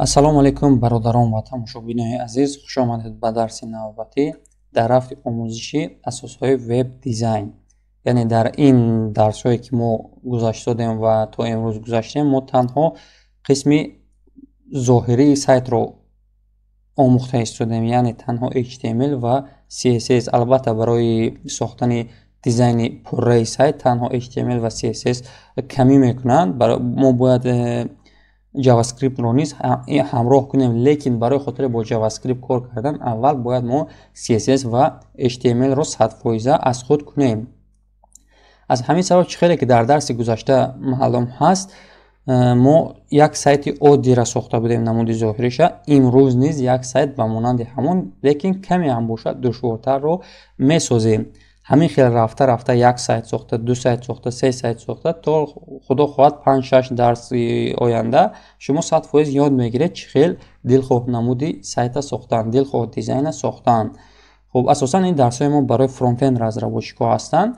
Ассалому алайкум, бародарон ва тамошобинони азиз, хуш омадед ба дарси навбатӣ дар рафти омӯзиши асосҳои веб-дизайн. Яъне дар ин дарсҳое, ки мо гузаштодем ва то имрӯз гузаштем, мо танҳо қисми зоҳирии сайтро омӯхта истодем, яъне танҳо HTML ва CSS. Албатта, барои сохтани дизайни пурраи сайт танҳо HTML ва CSS камӣ мекунанд. Мо бояд JavaScript-ро низ ҳамроҳ кунем, лекин барои хотири бо JavaScript кор кардан аввал бояд мо CSS ва HTML-ро 100% аз худ кунем. Аз ҳамин сабаб, чӣ хеле ки дар дарси гузашта маълум ҳаст, мо як сайти оддиро сохта будем, намуди зоҳириша. Имрӯз низ як сайт ба монанди ҳамон, лекин каме ҳам бошад, душвортарро месозем. Ҳамин хел рафта рафта як сайт сохта, ду сайт сохта, се сайт сохта, то худо хоҳад панҷ, шаш дарси оянда шумо 100% ёд мегиред, чӣ хел дилхоҳ намуди сайта сохтан, дилхоҳ дизайна сохтан. Хуб, асосан ин дарсҳои мо барои фронтенд разработчикҳо ҳастанд.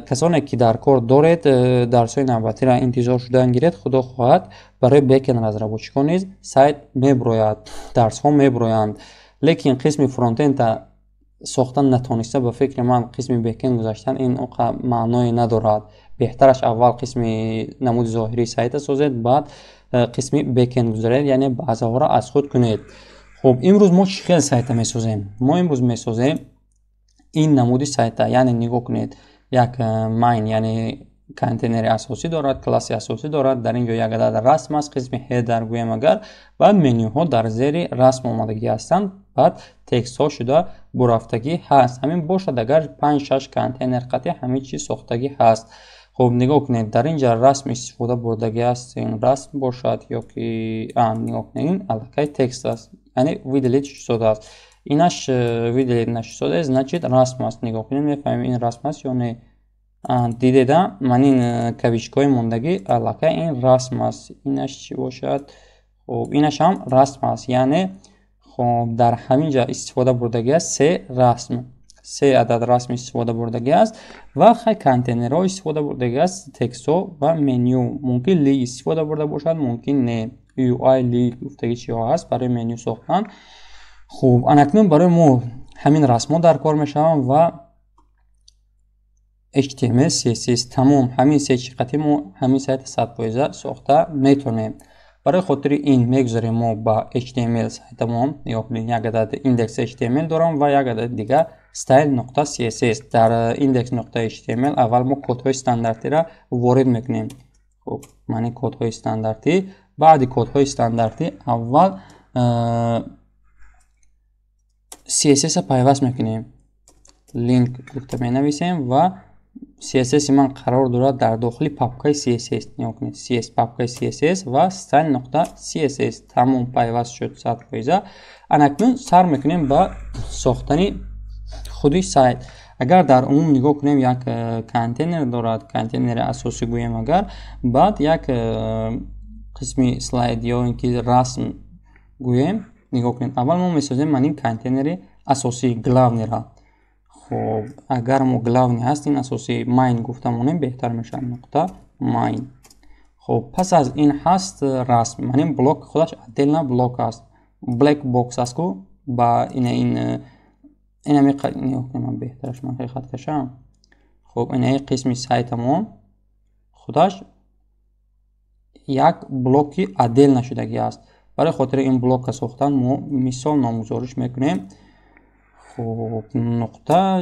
Касоне ки дар кор доред, дарсҳои навбатиро интизор шудан гиред. Худо хоҳад, барои бэкенд разработчикҳо низ сайт меброяд, дарсҳо меброянд, лекин қисми фронтенда сохта натониста, ба фикри ман, қисми бэкенд гузаштан ин маъное надорад. Беҳтараш аввал қисми намуди зоҳирии сайта созед, баъд қисми бэкенд гузаред, яъне баъзаҳоро аз худ кунед. Хуб, имрӯз мо чӣ хел сайта месозем? Мо имрӯз месозем ин намуди сайта, яъне нигоҳ кунед, як main, яъне контейнери асосӣ дорад, класси асосӣ дорад. Дар ин ҷо як адад расм аст, қисми header гӯем агар, баъд менюҳо дар зери расм омадагӣ ҳастанд, баъд текстҳо шуда бурафтагӣ ҳаст. Ҳамин бошад агар панҷ, шаш контейнер қатъи ҳамин чиз сохтагӣ ҳаст. Хуб, нигоҳ кунед, дар ин ҷа расм истифода бурдагӣ аст. Ин расм бошад ё ки, нигоҳ кунед, ин аллакай текст аст, яъне выделить шудааст. Инаш выделить нашудааст, значит, расм аст. Нигоҳ кунед, мефаҳмем, ин расм аст ё не. Дидеда, ман ин кавичкаҳои мондагӣ, аллакай ин расм аст. Инаш чӣ бошад? Хуб, инаш ҳам расм аст. Яъне хуб, дар ҳамин ҷа истифода бурдагӣ аст се расм, се адад расм истифода бурдагӣ аст ва хай контейнерҳо истифода бурдагӣ аст, текстҳо ва меню. Мумкин li истифода бурда бошад, мумкин не. Ui li гуфтагӣ чиҳо ҳаст барои меню сохтан. Хуб, анакнун барои мо ҳамин расмҳо дар кор мешаванд ва HTML, CSS, тамом. Ҳамин се чи қатъи мо ҳамин сайта 100% сохта метавонем. Барои хотири ин мегузарем мо ба HTML сайтамон. Нигоҳ кунед, як адад index HTML дорам ва як адади дигар style.css. Дар index.html аввал мо кодҳои стандартиро ворид мекунем. Хуб, маъни кодҳои стандартӣ, баъди кодҳои стандартӣ аввал CSS-а пайваст мекунем. Link гуфта менависем ва CSS ман қарор дорад дар дохили папкаи CSS. Нигоҳ кунед, CS, папкаи CSS ва style.css. Тамом, пайваст шуд 100%. Анакнун сар мекунем ба сохтани худи сайт. Агар дар умум нигоҳ кунем, як контейнер дорад, контейнери асосӣ гӯем агар, баъд як қисми слайд ё ин ки расм гӯем. Нигоҳ кунед, аввал мо месозем ман ин контейнери асосӣ, главныйра. Хуб, агар мо главный ҳаст, ин асосӣ, main гуфта монем, беҳтар мешавад, нуқта main. Хуб, пас аз ин ҳаст расм. Ман ин блок худаш отдельно блок аст, black box аст ку ба ина ин инами. Нигоҳ кунед, ман беҳтараш ман хат кашам. Хуб, инаи қисми сайтамон худаш як блоки отдельно шудагӣ аст. Барои хотири ин блока сохтан мо мисол номгузориш мекунем. Хуб, нуқта,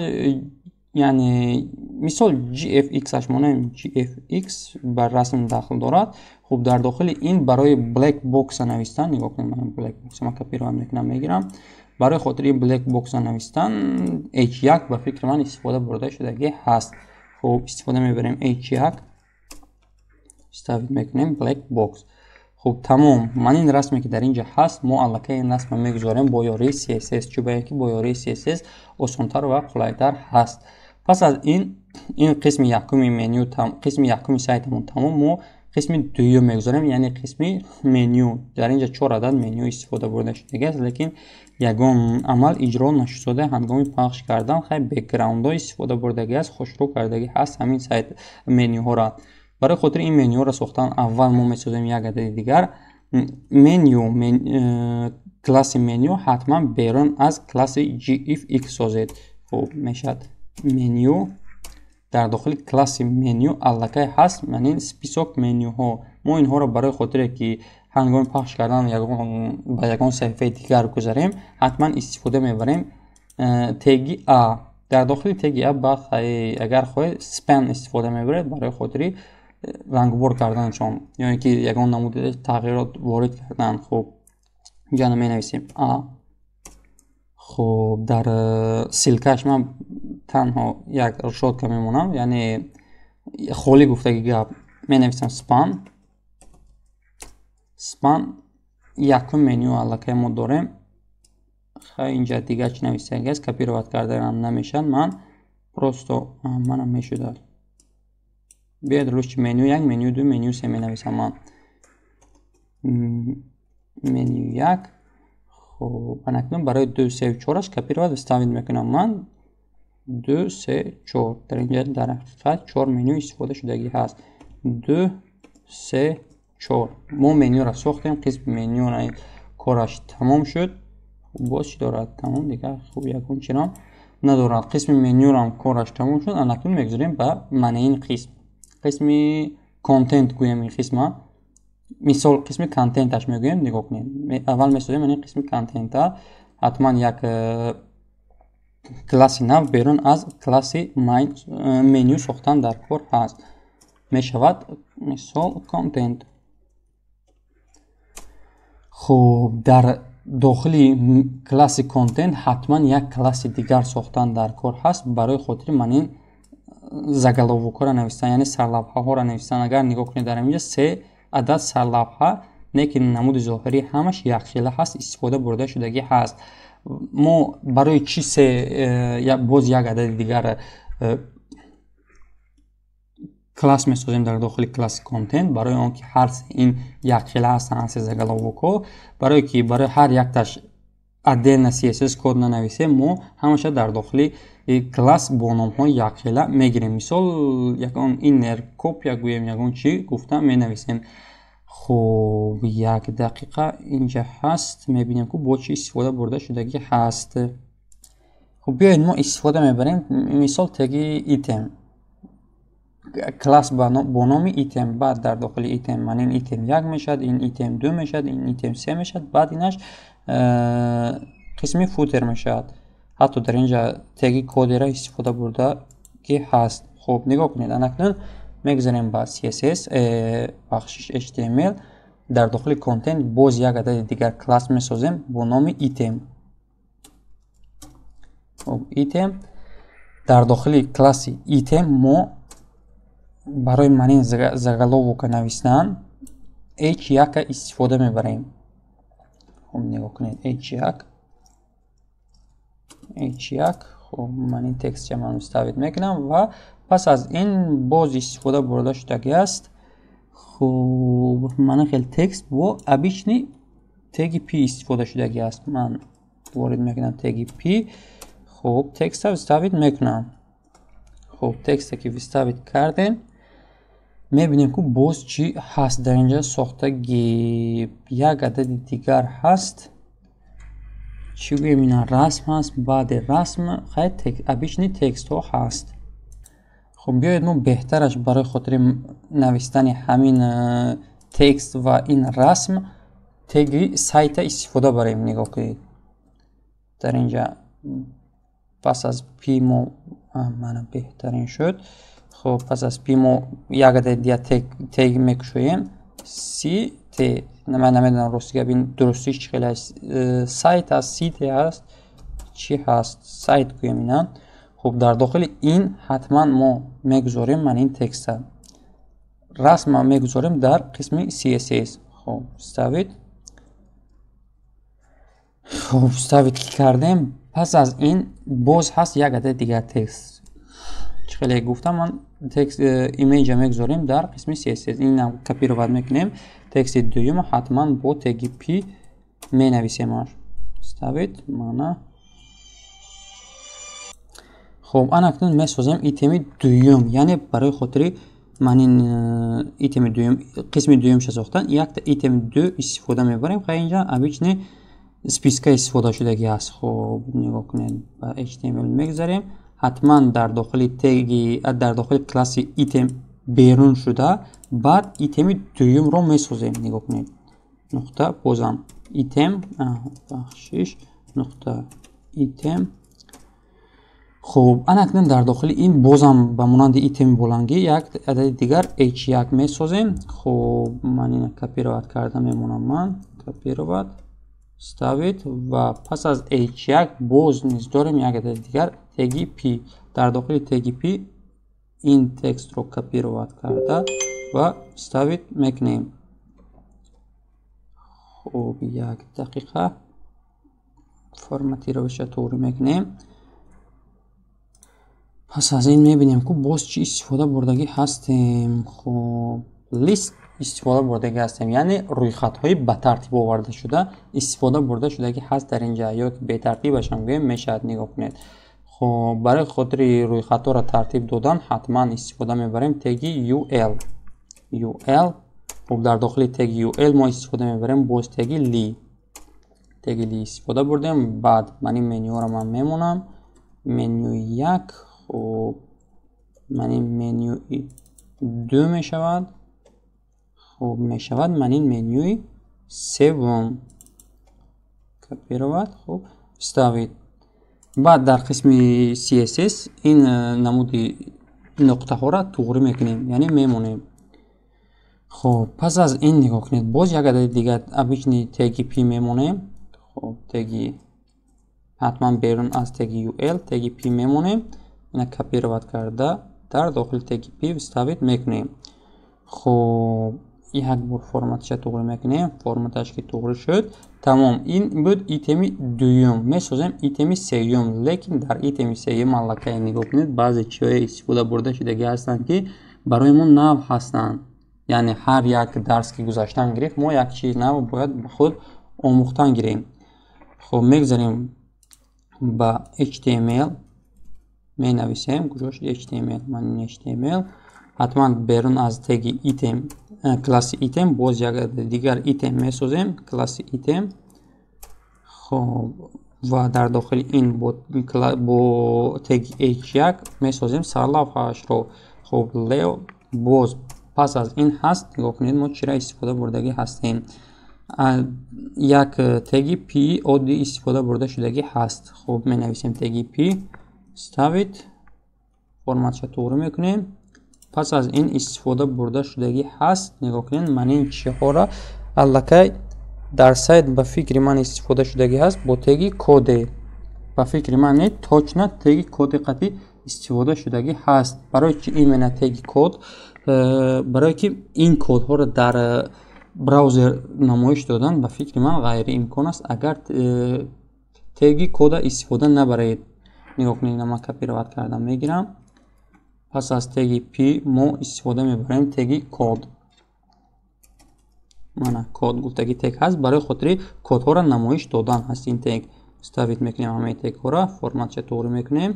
яъне мисол gfx аш монем. gfx ба расм дахл дорад. Хуб, дар дохили ин барои black box навистан, нигоҳ кунед, ман black box ма копировать мекунам, мегирам. Барои хотири black box навистан h1 ба фикри ман истифода бурда шудагӣ ҳаст. Хуб, истифода мебарем h1, ставить мекунем black box. Хуб, тамом. Ман ин расме, ки дар ин ҷо ҳаст, мо аллакай ин расмро мегузорем бо ёрии CSS, чун ки бо ёрии CSS осонтар ва қулайтар ҳаст. Пас аз ин, ин қисми якуми меню, қисми якуми сайтамон тамом. Мо қисми дуюм мегузорем, яъне қисми меню. Дар ин ҷо чор адад меню истифода бурда шудагиаст, лекин ягон амал иҷро нашуда ҳангоми пахш кардан. Хай, бекграундҳо истифода бурдагиаст, хушрӯ кардагӣ ҳаст ҳамин сайт менюҳоро. Барои хотири ин менюҳоро сохтан аввал мо месозем як адади дигар. Меню, класси меню ҳатман берун аз класси gfx созед. Хуб, мешавад меню. Дар дохили класси меню аллакай ҳаст манин список менюҳо. Мо инҳоро барои хотире ки ҳангоми пахш кардан ба ягон саҳифаи дигар гузарем, ҳатман истифода мебарем теги а. Дар дохили теги а баъд агар хоҳед, span истифода мебаред барои хотири рангбор карданашон ё ин ки ягон намуди тағйирот ворид кардан. Хуб, инҷа менависем а. Хуб, дар ссылкаш ман танҳо як решётка мемонам, яъне холӣ гуфтаги гап. Менависам span. Span якум меню аллакай мо дорем. Хай, инҷа дигар чӣ нависаги аст, копировать карданам намешавад. Ман просто манам мешудад. Биёед, рӯши меню як, меню ду, меню се менависам ман. Меню як. Хуб, анакнун барои ду, севу чораш копировать, вставить мекунам ман. Ду, се, чор. Дар инҷа дар ҳақиқат чор меню истифода шудагӣ ҳаст: ду, се, чор. Мо менюро сохтем, қисми меню кораш тамом шуд. Боз чӣ дорад? Тамом, дигар хуб ягон чиро надорад. Қисми менюрам кораш тамом шуд. Анакнун мегузорем ба манаин қисм, қисми контент гӯем. Ин қисма, мисол, қисми контенташ мегӯем. Нигоҳ кунед, аввал месозем ин қисми контента. Ҳатман як класси нав берун аз класси меню сохтан дар кор ҳаст. Мешавад, мисол, контент. Хуб, дар дохили класси контент ҳатман як класси дигар сохтан дар кор ҳаст барои хотири манин заголовокҳоро навистан, яъне сарлавҳаҳоро навистан. Агар нигоҳ кунед, дар инҷа се адад сарлавҳа, лекин намуди зоҳирӣ ҳамаш якхела ҳаст, истифода бурда шудагӣ ҳаст. Мо барои чӣ се боз як адади дигар класс месозем дар дохили класси контент? Барои он ки ҳар се ин якхела ҳастанд, ҳар се заголовокҳо, барое ки барои ҳар якташ отдельно CSS код нанависем, мо ҳамаша дар дохили класс бо номҳои якхела мегирем. Мисол, ягон inner копия гӯем, ягон чӣ гуфта менависем. Хуб, як дақиқа, инҷа ҳаст, мебинем, ку бо чӣ истифода бурда шудагӣ ҳаст. Хуб, биёед, мо истифода мебарем, мисол, теги item, класс бо номи item. Баъд дар дохили item ман ин item як мешавад, ин item ду мешавад, ин item се мешавад, баъд инаш қисми footer мешавад. Ҳатто дар инҷа теги кодера истифода бурда ки ҳаст. Хуб, нигоҳ кунед, анакнун мегузарем ба CSS, бахшиш, HTML. Дар дохили контент боз як адади дигар класс месозем бо номи item. Хуб, item. Дар дохили класси item мо барои манин заголовока навистан h1 истифода мебарем. Хуб, нигоҳ кунед, h1, h1. Хуб, ман ин текстча ман вставить мекунам ва пас аз ин боз истифода бурда шудагӣ аст. Хуб, мана хел текст бо обычный теги p истифода шудагӣ аст. Ман ворид мекунам теги p. Хуб, текста вставить мекунам. Хуб, текста ки вставить кардем, мебинем, ку боз чӣ ҳаст дар инҷа сохтагӣ. Як адади дигар ҳаст. Чӣ гӯем, ина расм ҳаст. Баъди расм хай обычный текстҳо ҳаст. Хуб, биёед, мо беҳтараш барои хотири навистани ҳамин текст ва ин расм теги сайта истифода барем. Нигоҳ кунед, дар инҷа пас аз p мо, мана, беҳтарин шуд. Хуб, пас аз p мо як адади дигар тег мекушоем, c t. Ман намедонам, рости гап, ин дурустиш чӣ хеле аст, сайт аст, сите аст, чӣ ҳаст, сайт гӯем ина. Хуб, дар дохили ин ҳатман мо мегузорем ман ин текста, расма мегузорем дар қисми CSS. Хуб, вставить. Хуб, вставить ки кардем, пас аз ин боз ҳаст як адади дигар текст. Чӣ хеле гуфтам, ман текст имейҷа мегузорем дар қисми CSS. Инам копировать мекунем. Тексти дуюм ҳатман бо теги p менависемаш. Вставить, мана. Хуб, анакнун месозем итеми дуюм, яъне барои хотири Ман ин item и дуюм, қисми дуюмша сохтан якта item ду истифода мебарем. Хай, инҷа обычный списка истифода шудагӣ аст. Хуб, нигоҳ кунед, ба HTML мегузарем. Ҳатман дар дохили теги, дар дохили класси item берун шуда, баъд item и дуюмро месозем. Нигоҳ кунед, нуқта, бозам item, бахшиш, нуқта item. Хуб, анакнун дар дохили ин бозам ба монанди item и болангӣ як адади дигар h1 месозем. Хуб, ман ина копировать карда мемонам. Ман копировать, вставить ва пас аз h1 боз низ дорем як адади дигар теги p. Дар дохили теги p ин текстро копировать карда ва вставить мекунем. Хуб, як дақиқа, форматировать ша туғри мекунем. Пас аз ин мебинем, ку боз чӣ истифода бурдагӣ ҳастем. Хуб, list истифода бурдагӣ ҳастем, яъне рӯйхатҳои ба тартиб оварда шуда истифода бурда шудагӣ ҳаст дар инҷа, ё ки бетартибашам гӯем мешавад. Нигоҳ кунед. Хуб, барои хотири рӯйхатҳоро тартиб додан ҳатман истифода мебарем теги ul. Ul. Хуб, дар дохили теги ul мо истифода мебарем боз теги li. Теги li истифода бурдем. Баъд ман ин менюро ман мемонам, менюи як. Хуб, ман ин менюи ду мешавад. Хуб, мешавад ман ин менюи севум. Копировать, хуб, вставить. Баъд дар қисми CSS ин намуди нуқтаҳоро туғрӣ мекунем, яъне мемонем. Хуб, пас аз ин нигоҳ кунед, боз як адади дигар обычный теги p мемонем. Хуб, теги ҳатман берун аз теги ul теги p мемонем. Ина копировать карда дар дохили теги p вставить мекунем. Хуб, як бор форматаша туғрӣ мекунем. Форматаш ки туғрӣ шуд, тамом. Ин буд item и дуюм. Месозем item и сеюм, лекин дар item и сеюм аллакай, нигоҳ кунед, баъзе чизҳое истифода бурда шудагӣ ҳастанд, ки барои мо нав ҳастанд. Яъне ҳар як дарс ки гузаштан гирифт, мо як чизи нав бояд ба худ омӯхтан гирем. Хуб, мегузарем ба HTML, менависем. Куҷо шуд HTML? Ман ин HTML. Ҳатман берун аз теги item, класси item, боз як дигар item месозем, класси item. Хуб, ва дар дохили ин бо теги h1 месозем сарлавҳаашро. Хуб, лео. Боз пас аз ин ҳаст, нигоҳ кунед, мо чира истифода бурдагӣ ҳастем? Як теги p оддӣ истифода бурда шудагӣ ҳаст. Хуб, менависем теги p, вставить, форматша туғрӣ мекунем. Пас аз ин истифода бурда шудагӣ ҳаст, нигоҳ кунед, ман ин чиҳоро аллакай дар сайт ба фикри ман истифода шудагӣ ҳаст бо теги коде. Ба фикри ман не, точно теги коди қатъӣ истифода шудагӣ ҳаст. Барои чи именно теги код? Барое ки ин кодҳоро дар браузер намоиш додан ба фикри ман ғайриимкон аст, агар теги кода истифода набаред. Нигоҳ кунед, ман копировать кардам мегирам. Пас аз теги p мо истифода мебарем теги код. Мана код гуфтаги тег ҳаст, барои хотири кодҳоро намоиш додан ҳаст ин тег. Вставить мекунем ҳамаи тегҳоро, форматша туғрӣ мекунем.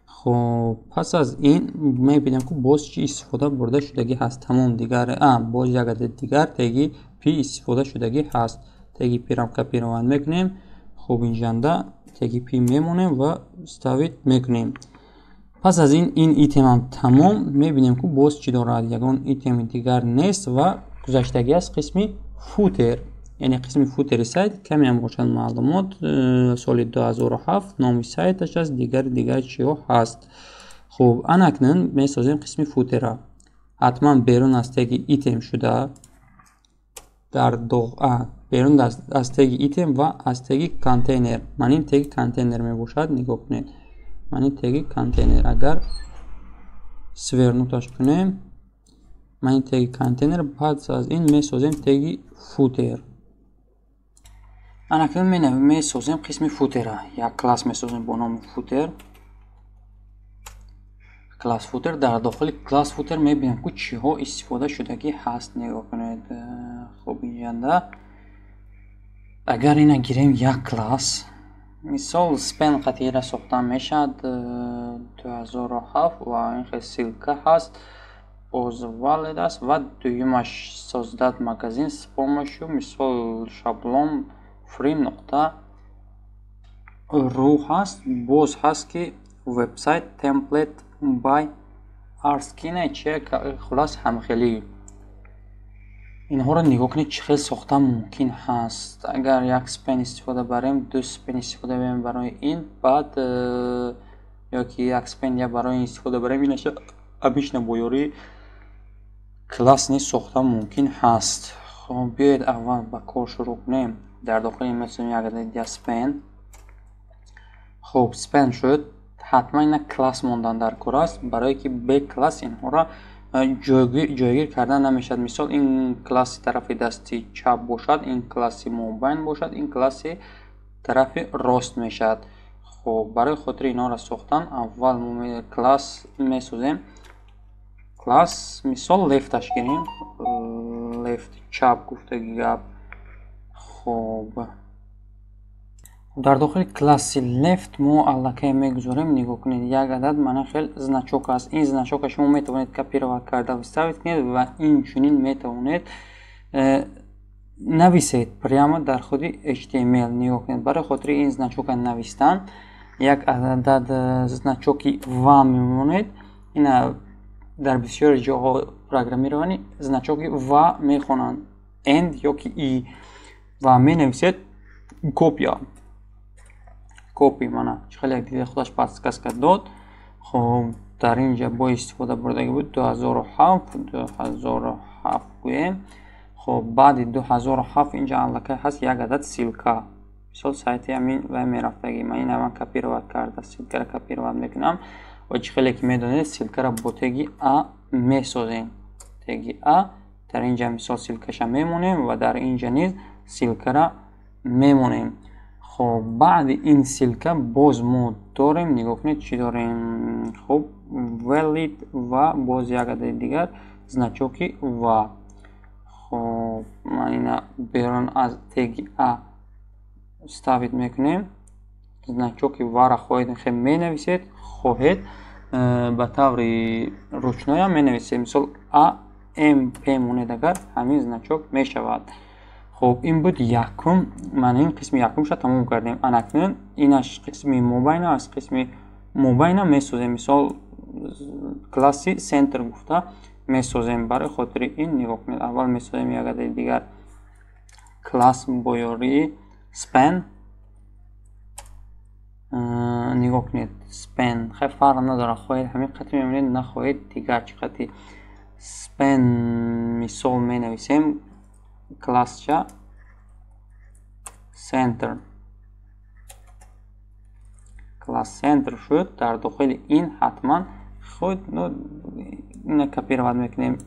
Хуб, пас аз ин мебинем, ки боз чӣ истифода бурда шудагӣ ҳаст. Тамом, дигар боз як адади дигар теги p истифода шудагӣ ҳаст. Теги p рам копировать мекунем. Хуб, инҷанда теги p мемонем ва вставить мекунем. Пас аз ин ин item ам тамом. Мебинем, ки боз чӣ дорад. Ягон item и дигар нест ва гузаштагӣ аст қисми footer, яъне қисми footer и сайт. Камеам бошад маълумот, соли 2007 номи сайташ аст, дигар дигар чиҳо ҳаст. Хуб, анакнун месозем қисми footer а. Ҳатман берун аз теги item шуда, дар берун аз теги item ва аз теги контейнер. Ман ин теги контейнер мебошад. Нигоҳ кунед, ман ин теги контейнер, агар свернуть аш кунем, ман ин теги контейнер. Пас аз ин месозем теги footer. Анакнун месозем қисми footer а. Як класс месозем бо номи footer, класс footer. Дар дохили класс footer мебинем, ки чиҳо истифода шудагӣ ҳаст. Нигоҳ кунед. Хуб, инҷанда агар ина гирем, як класс, мисол, span қатъиро сохта мешавад, 2007 ва ин хел ссылка ҳаст. Боз valid аст. Ва дуюмаш создать магазин с помощью, мисол, шаблон free.ru ҳаст. Боз ҳаст, ки website template by Arskine чи, хулас, ҳамхелӣ. Инҳоро нигоҳ кунед, чӣ хел сохтан мумкин ҳаст. Агар як span истифода барем, ду span истифода барем барои ин, баъд ё ки як span я барои ин истифода барем, инаша обычно бо ёрии класс низ сохтан мумкин ҳаст. Хоб, биёед, аввал ба кор шурӯъ кунем. Дар дохили месозем як адади span. Хуб, span шуд. Ҳатман ина класс мондан дар кор аст, барое ки бе класс инҳоро ҷойгир кардан намешавад. Мисол, ин класси тарафи дасти чап бошад, ин класси мобайн бошад, ин класси тарафи рост мешавад. Хуб, барои хотири инҳоро сохтан аввал мо класс месозем. Класс, мисол, left аш гирем, left, чап гуфтаги гап. Хуб, дар дохили класси left мо аллакай мегузорем, нигоҳ кунед, як адад мана хел значок аст. Ин значок а шумо метавонед копировать карда вставить кунед ва инчунин метавонед нависед прямо дар худи HTML. Нигоҳ кунед, барои хотири ин значок а навистан як адад значок и ва мемонед. Ина дар бисёри ҷоҳо программирование значок и ва мехонанд, and ё ки и, ва менависед копия, copy. Мана чӣ хеле як дида, худаш подсказка дод. Хуб, дар ин ҷа бо истифода бурдагӣ буд 2007, 2007 гӯем. Хуб, баъди 2007 инҷа аллакай ҳаст як адад ссылка, мисол, сайти ҳамин вай мерафтагӣ. Ман ина ман копировать карда, ссылка ро копировать мекунам ва чӣ хеле ки медонед, ссылка ро бо теги а месозем. Теги а, дар ин ҷа, мисол, ссылка ша мемонем ва дар ин ҷа низ ссылка ра мемонем. Хоб, баъди ин ссылка боз мо дорем, нигоҳ кунед, чӣ дорем. Хуб, valid ва боз як адади дигар значок и ва. Хоб, ман ина берун аз теги а ставить мекунем. Значок и вара хоҳед, хе менависед, хоҳед, ба таври ручной ам менависед. Мисол, а мп монед, агар ҳамин значок мешавад. Хуб, ин буд якум. Ман ин қисми якумша тамом кардем. Анакнун инаш қисми мобайна аст. Қисми мобайна месозем, мисол, класси center гуфта месозем. Барои хотири ин, нигоҳ кунед, аввал месозем як адади дигар класс бо ёрии span. Нигоҳ кунед, span хеле фарқ надорад, хоҳед, ҳамин қати мемонед, нахоҳед, дигар чӣ қати. Span, мисол, менависем классча center. Класс center шуд. Дар дохили ин ҳатман худ ина копировать мекунем,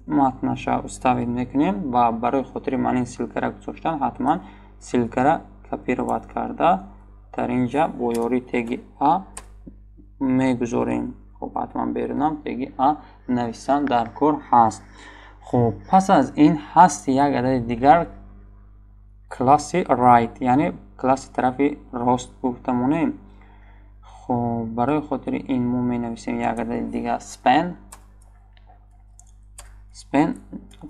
матнаша вставить мекунем ва барои хотири ман ин ссылка ра гузоштан ҳатман ссылка ра копировать карда, дар ин ҷа бо ёрии теги а мегузорем. Хуб, ҳатман берунам теги а нависан дар кор ҳаст. Хуб, пас аз ин ҳаст як адади дигар класси right, яъне класси тарафи рост гуфта монем. Хуб, барои хотири ин мо менависем як адади дигар span. Span,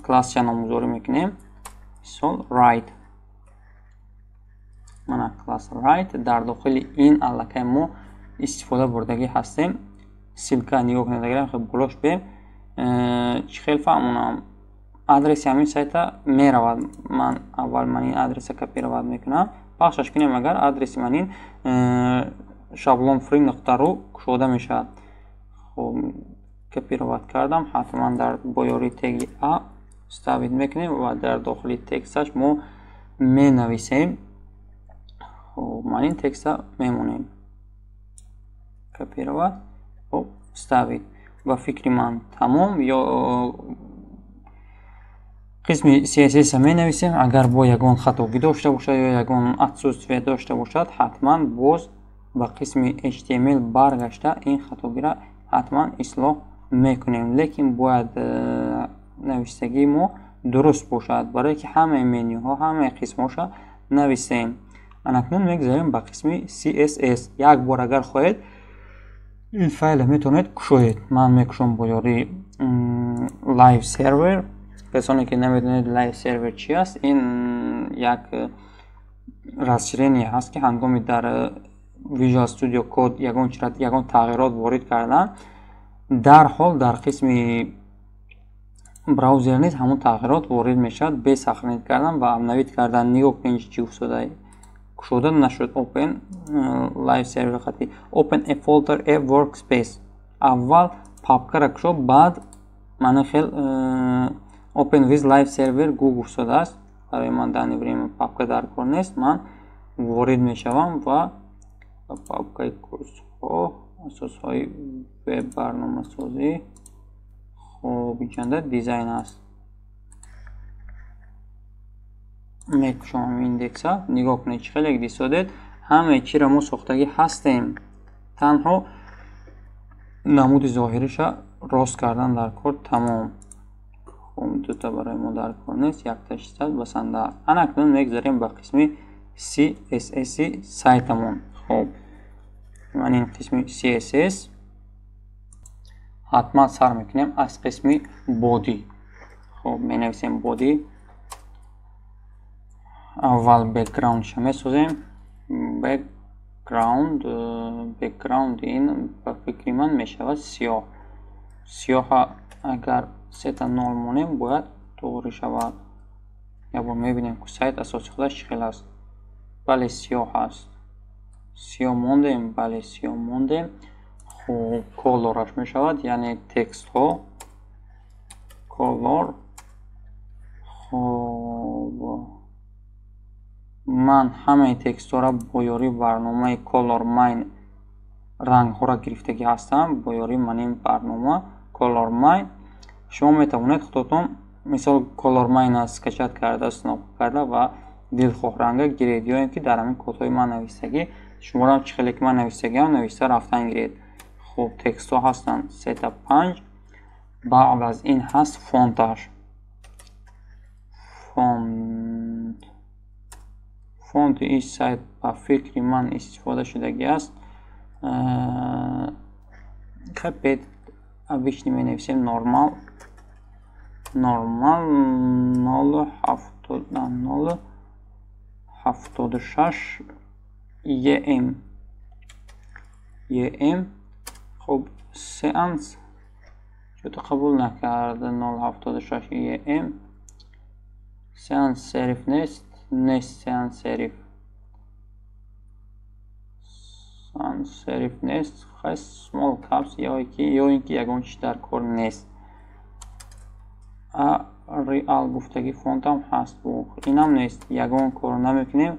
классча номгузорӣ мекунем, мисол, right. Мана класс right. Дар дохили ин аллакай мо истифода бурдагӣ ҳастем ссылка. Нигоҳ кунед, агар хел болош бем, чӣ хел фаҳмонам, адреси ҳамин сайта меравад. Ман аввал ман ин адреса копировать мекунам, пахшаш кунем, агар адреси ман ин шаблон free.ru кушода мешавад. Хуб, копировать кардам. Ҳатман дар бо ёрии теги а ставить мекунем ва дар дохили тексташ мо менависем. Хуб, ман ин текста мемонем, копировать, хуб, вставить. Ба фикри ман, тамом. Ё қисми CSS менависем. Агар бо ягон хатогӣ дошта бошад ё ягон отсутствие дошта бошад, ҳатман боз ба қисми HTML баргашта, ин хатогиро ҳатман ислоҳ мекунем. Лекин бояд навиштагии мо дуруст бошад, барое ки ҳамаи менюҳо, ҳамаи қисмҳоша нависем. Анакнун мегузарем ба қисми CSS. Як бор, агар хоҳед, ин файла метавонед кушоед. Ман мекушом бо ёрии Live Server. Касоне ки намедонед Live Server чи аст, ин як расширение ҳаст, ки ҳангоми дар Visual Studio Code ягон чира, ягон тағйирот ворид кардан, дарҳол дар қисми браузер низ ҳамон тағйирот ворид мешавад, бе сохранить кардан ва обновить кардан. Нигоҳ кунед, чӣ уфтода, кушода нашуд. Open Live Server хати Open a folder, a workspace. Аввал папкара кушо, баъд мана хел Open with Live Server Google шудааст. Барои ман данный время папка дар кор нест. Ман ворид мешавам ва ба папкаи курсҳо, асосҳои веб барномасозӣ. Хуб, иҷанда дизайн аст. Мекушам индекса. Нигоҳ кунед, чӣ хеле дисодед, ҳамаи чиро мо сохтагӣ ҳастем, танҳо намуди зоҳириша рост кардан дар кор, тамом. Хуб, дута барои мо дар кор нест, якташ басанда аст. Ана акнун мегзарем ба қисми CSS сайтамон. Хуб, ман ин қисми CSS ҳатман сар мекунем аз қисми body. Хуб, менависем body. Аввал background-ша месозем. Background ин ба фикри ман мешавад сиёҳ. Сиёҳа агар сета нол монем, бояд тоғри шавад. Якбор мебинем, ки сайт асоси худаш чӣ хел аст. Бале, сиёҳ аст. Сиёҳ мондем, бале, сиёҳ мондем. Хуб, color-аш мешавад, яъне текстҳо color. Хуб, ман ҳамаи текстҳоро бо ёрии барномаи Color Mine рангҳоро гирифтагӣ ҳастам. Бо ёрии ман ин барнома Color Mine шумо метавонед худатон, мисол, Color Mine скачать карда, установка карда ва дилхоҳ ранга гиред, ё ин ки дар ҳамин кодҳои ман навистагӣ шуморо чӣ хеле ки ман навистагиам, нависта рафтан гиред. Хуб, текстҳо ҳастанд сета панҷ. Баъд аз ин ҳаст font-аш. Font-и ин сайт ба фикри ман истифода шудагӣ аст. Хепет обычный менависем, normal, normal 0.76 em, em. Хуб, sans чӯто қабул накард. 0.76 em, sans serif нест, нест sans serif, sans serif нест. Хай, small caps ё ин ки ягон чиз дар кор нест. Arial гуфтагӣ font-ам ҳаст, инам нест, ягон кор намекунем.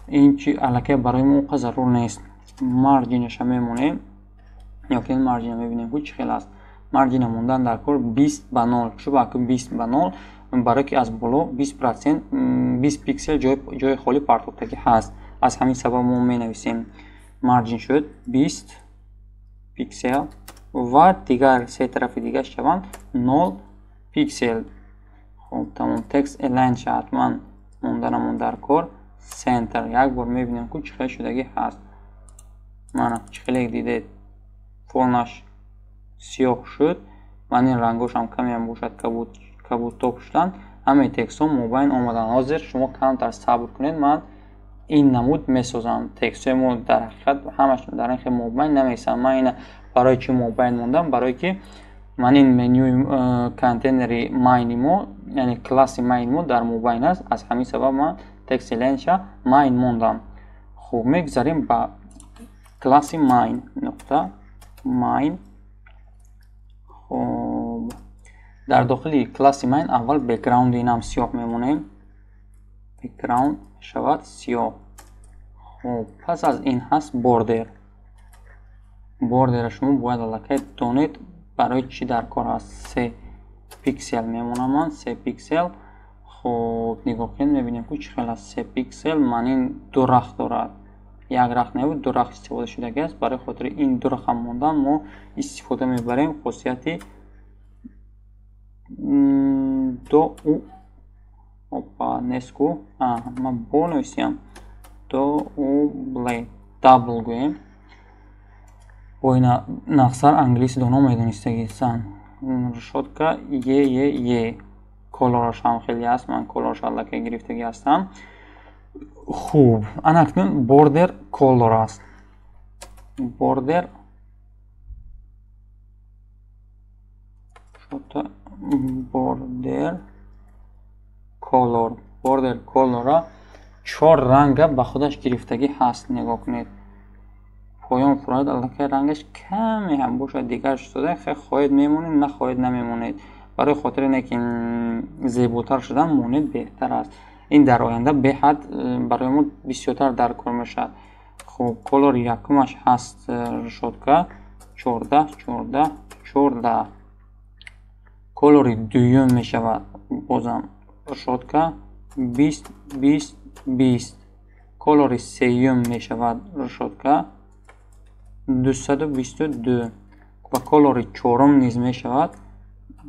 Ин чи аллакай барои мо он қадр зарур нест. Margin-аша мемонем, ё ки margin-а мебинем, ку чӣ хел аст. Margin-а мондан дар кор 20 ба 0. Чӯ ки 20 ба 0? Барое ки аз боло 20%, 20 пиксел ҷои холӣ партофтагӣ ҳаст. Аз ҳамин сабаб мо менависем margin шуд 20 пиксел ва дигар се тарафи дигар шаванд 0 пиксел. Хуб, тамом. Text align ша ҳатман монданамон дар кор center. Як бор мебинем, ку чӣ хел шудагӣ ҳаст. Мана, чӣ хеле дидед, фонаш сиёҳ шуд. Ман ин рангошам камеам бошад, кабудтоб шуданд. Ҳамаи текстҳо мобайн омаданд. Ҳозир шумо камтар сабр кунед, ман ин намуд месозам. Текстҳои мо дар ҳақиқат ҳамаш дар ин хел мобайн намесам. Ман ина барои чӣ мобайн мондам? Барое ки ман ин менюи контейнери main-и мо, яъне класси main мо дар мобайн аст. Аз ҳамин сабаб ман text align-ша main мондам. Хуб, мегузарем ба класси main, нуқта main. Хуб, дар дохили класси main аввал background-и инам сиёҳ мемонем. Background шавад сиёҳ. Хуб, пас аз ин ҳаст border. Border-а шумо бояд аллакай донед, барои чӣ дар кор аст. 3 пиксел мемонам ман, 3 пиксел. Хуб, нигоҳ кунед, мебинем, ку чӣ хел аст. 3 пиксел, ман ин ду рахт дорад, як рахт набуд, ду рахт истифода шудагӣ аст. Барои хотири ин ду рахам мондан мо истифода мебарем хосияти до у. Опа, нест ку, ман бо нависиям double, double гӯем. Бо ина нақсар англиси доно медонистагисан. Решётка е е е. Color аш ҳам хеле аст, ман color аш аллакай гирифтагӣ ҳастам. Хуб, ана акнун border color аст. Border border color, border color чор ранга ба худаш гирифтагӣ ҳаст. Нигоҳ кунед, поён фурояд, аллакай рангаш каме ҳам бошад дигар шуда. Хоҳед мемонед, нахоҳед намемонед. Барои хотире не ки зеботар шудан монед беҳтар аст. Ин дар оянда беҳад барои мо бисёртар дар кор мешавад. Хуб, color якумаш ҳаст решётка 14 14 14. Color и дуюм мешавад бозам решётка 20 20 20. Color и сеюм мешавад решётка 222 ва color и чорум низ мешавад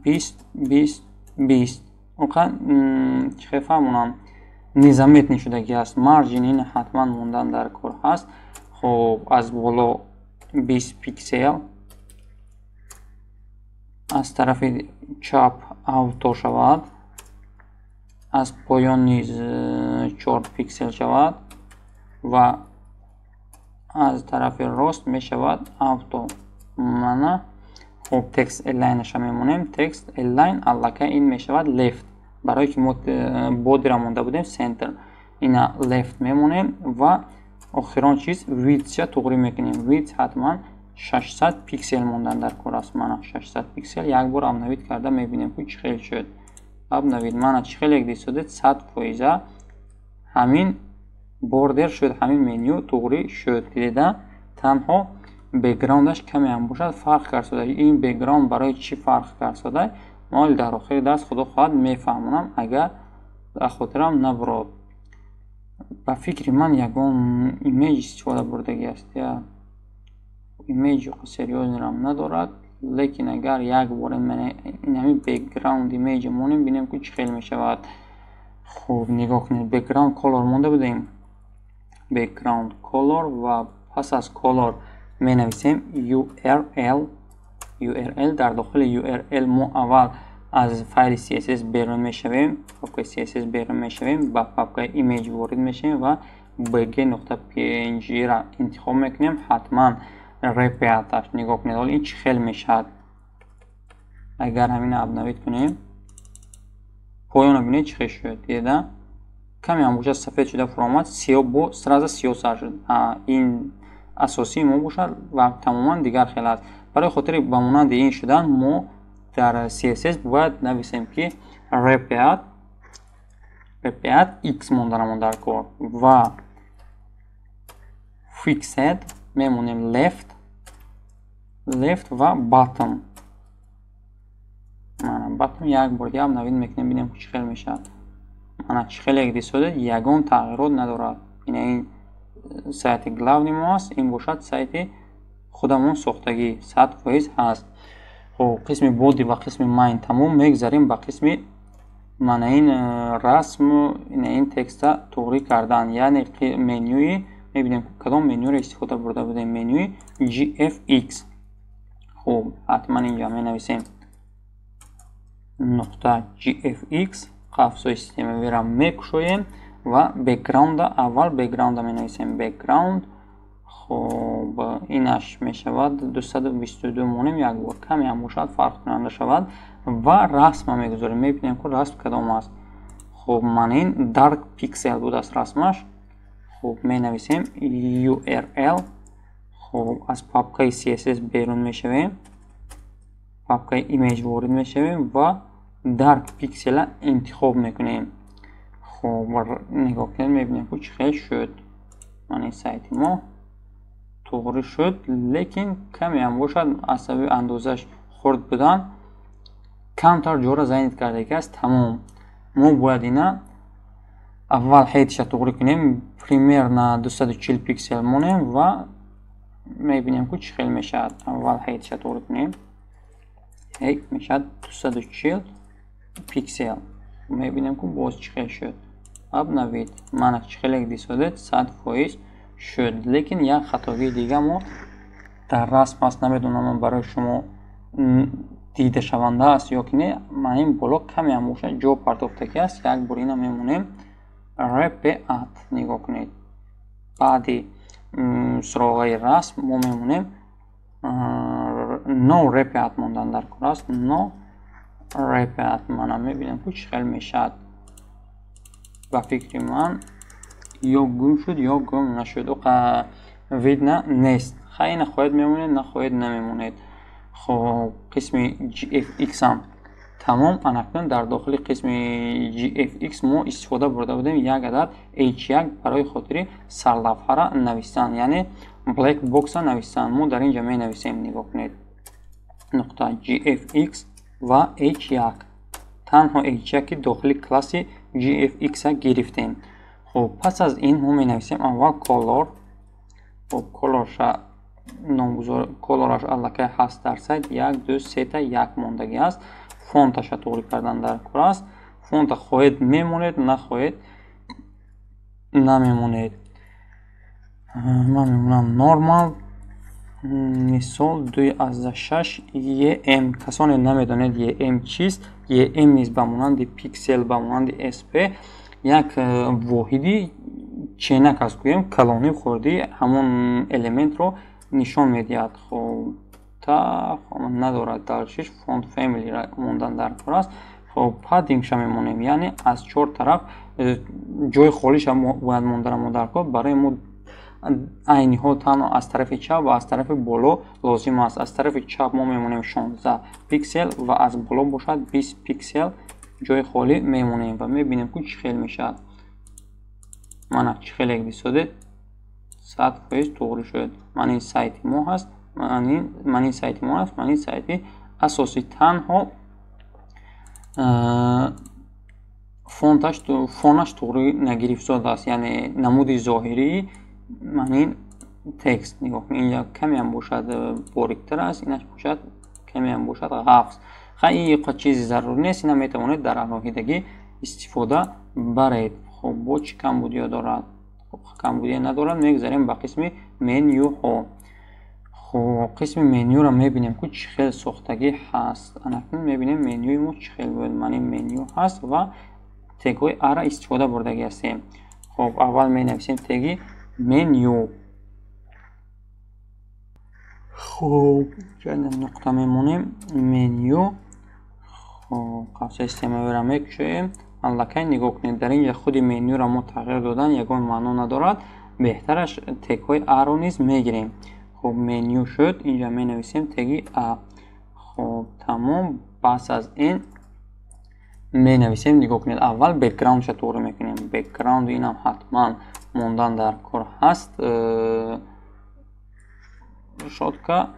20 20 20. Оқа чӣ хел фаҳмонам, незаметный шудагӣ аст. Margin ин ҳатман мондан дар кор ҳаст. Хуб, аз боло 20 пиксел, аз тарафи чап auto шавад, аз поён низ 4 пиксел шавад ва аз тарафи рост мешавад auto. Мана, хуб, text align аша мемонем. Text align аллакай ин мешавад left, барое ки мо body ра монда будем center, ина left мемонем. Ва охирон чиз, width ша туғрӣ мекунем. Width ҳатман 600 пиксел мондан дар кор аст. Мана, 600 пиксел. Як бор обновить карда мебинем, ки чӣ хел шуд. Обновить. Мана, чӣ хеле дисодед, 100% ҳамин border шуд, ҳамин меню туғрӣ шуд. Дида, танҳо background аш каме ҳам бошад фарқ кард шуда. Ин background барои чӣ фарқ кард шуда, мо дар охири дарс худо хоҳад мефаҳмонам, агар дар хотирам набурод. Ба фикри ман ягон image истифода бурдагӣ аст. Я image серьёзный рам надорад, лекин агар як бор инами background image монем, бинем, ки чӣ хел мешавад. Хуб, нигоҳ кунед, background color монда будем, background color ва пас аз color менависем url. Url, дар дохили url мо аввал аз файли css берун мешавем, папкаи css берун мешавем, ба папкаи image ворид мешавем ва bg.png ра интихоб мекунем, ҳатман repeat аш. Нигоҳ кунед, ҳол ин чӣ хел мешавад. Агар ҳамина обновить кунем, поёнро бинед, чӣ хел шуд. Дида, каме ҳам бошад сафед шуда фуромад, сиёҳ бо сразу сиёҳ сар шуд. Ин асосии мо бошад ва тамоман дигар хел аст. Барои хотири ба монанди ин шудан мо дар css бояд нависем, ки repeat x монданамон дар кор ва fixed мемонем, left ва bottom. Мана, bottom. Як бор дига обновить мекунем, бинем, чӣ хел мешавад. Мана, чӣ хеле дисодед, ягон тағйирот надорад. Ина ин сайти главный мо аст, ин бошад сайти худамон сохтагӣ, 100% ҳаст. Хуб, қисми body ва қисми main тамом. Мегзарем ба қисми мана ин расму ина ин текста туғрӣ кардан, яъне менюи. Мебинем, кадом менюро истифода бурда будем, менюи gfx. Хуб, ҳатман инҷа менависем нуқта gfx, қавсҳои системавиро мекушоем ва background, аввал background менависем, background. Хуб, инаш мешавад 222 монем, як бор каме ҳам бошад фарқкунанда шавад ва расма мегузорем. Мебинем, ки расм кадом аст. Хуб, ман ин dark pixel будааст расмаш. Хуб, менависем url. Хуб, аз папкаи css берун мешавем, папкаи image ворид мешавем ва dark pixel а интихоб мекунем. Хуб, нигоҳ кунед, мебинем, ки чӣ хел шуд. Ман ин сайти мо туғрӣ шуд, лекин каме ҳам бошад аз сабаби андозааш хурд будан камтар ҷора занят кардаги аст. Тамом, мо бояд ина аввал height ша туғрӣ кунем, примерно 240 пиксел монем ва мебинем, ки чӣ хел мешавад. Аввал height ша туғрӣ кунем, height мешавад 240 пиксел. Мебинем, ки боз чӣ хел шуд. Обновить. Мана, чӣ хеле дисодед, 100% шуд, лекин як хатогии дига мо дар расм аст. Намедонам, барои шумо дидашаванда аст ё ки не. Ман ин боло камеам бошад ҷо партофтагӣ аст. Як бор ина мемонем repeat. Нигоҳ кунед, баъди суроғаи расм мо мемонем no repeat мондан дар кор аст. No repeat. Мана мебинам, ки чӣ хел мешавад. Ба фикри ман, ё гум шуд, ё гум нашуд, видно нест. Хай, нахоҳед мемонед, нахоҳед намемонед. Хоб, қисми GFX ам тамом. Анакнун дар дохили қисми GFX мо истифода бурда будем як адад H1 барои хотири сарлавҳара навистан, яъне black box навистан. Мо дар ин ҷа менависем, нигоҳ кунед, нуқта GFX ва H1, танҳо H1 ки дохили класси GFX гирифтем. Хуб, пас аз ин мо менависем аввал color. Хуб, color ша номгузор, color аш аллакай ҳаст дар сайт, як, ду, сета, як мондагӣ аст. Font аша туғри кардан дар кор аст. Font а хоҳед мемонед, нахоҳед намемонед. Ман мемонам normal, мисол 2.6 em. Касоне намедонед em чист, em низ ба монанди пиксел, ба монанди sp як воҳиди ченак аст, гӯем, калонӣ хурдии ҳамон элементро нишон медиҳад. Хоб, та надорад даршиш. Font family мондан дар кор аст. Хоб, padding ша мемонем, яъне аз чор тараф ҷои холиша бояд монданамо дар кор. Барои мо айни ҳол танҳо аз тарафи чап ва аз тарафи боло лозим аст. Аз тарафи чап мо мемонем 16 пиксел ва аз боло бошад 20 пиксел ҷои холӣ мемонем ва мебинем, ки чӣ хел мешавад. Мана, чӣ хеле бисодед, 100% туғри шуд. Ман ин сайти мо ҳаст, ман ин сайти мо аст, ман ин сайти асосӣ. Танҳо font аш, фонаш туғри нагирифтодааст, яъне намуди зоҳирии ман ин текст. Нигоҳ кунед, инҷа камеам бошад бориктар аст, инаш бошад камеам бошад ғафз. Хай, ин чизи зарур нест, ина метавонед дар алоҳидагӣ истифода баред. Хуб, бо чӣ камбудиё дорад? Камбудия надорад. Мегузарем ба қисми менюҳо. Хуб, қисми менюро мебинем, ки чӣ хел сохтагӣ ҳаст. Анакнун мебинем, менюи мо чӣ хел буд. Ман ин меню ҳаст ва тегҳои ара истифода бурдагӣ ҳастем. Хуб, аввал менависем теги меню. Хуб, нуқта мемонем, меню. Хуб, қавсаи системавиро мекушоем. Аллакай нигоҳ кунед, дар инҷа худи менюро мо тағйир додан ягон маъно надорад. Беҳтараш тегҳои аро низ мегирем. Хуб, меню шуд, инҷа менависем теги а. Хуб, тамом. Пас аз ин менависем, нигоҳ кунед, аввал background ша туғри мекунем. Background инам ҳатман мондан дар кор ҳаст. Шотка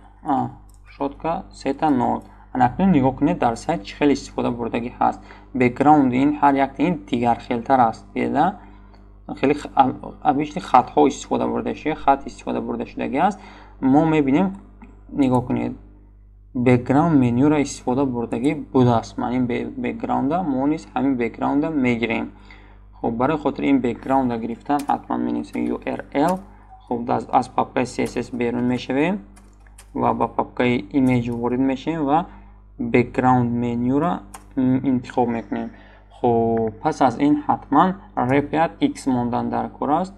шотка сета нол. Анакнун нигоҳ кунед, дар сайт чӣ хел истифода бурдагӣ ҳаст. Background ин ҳар якта ин дигархелтар аст, дида, хеле обычный хатҳо истифода бурда шуда, хат истифода бурда шудагӣ аст. Мо мебинем, нигоҳ кунед, background менюро истифода бурдагӣ будааст. Ман ин background а мо низ ҳамин background а мегирем. Хуб, барои хотири ин background а гирифтан ҳатман менависем url. Хуб, аз папкаи css берун мешавем ва ба папкаи image ворид мешавем ва background менюро интихоб мекунем. Хуб, пас аз ин ҳатман repeat x мондан дар кор аст,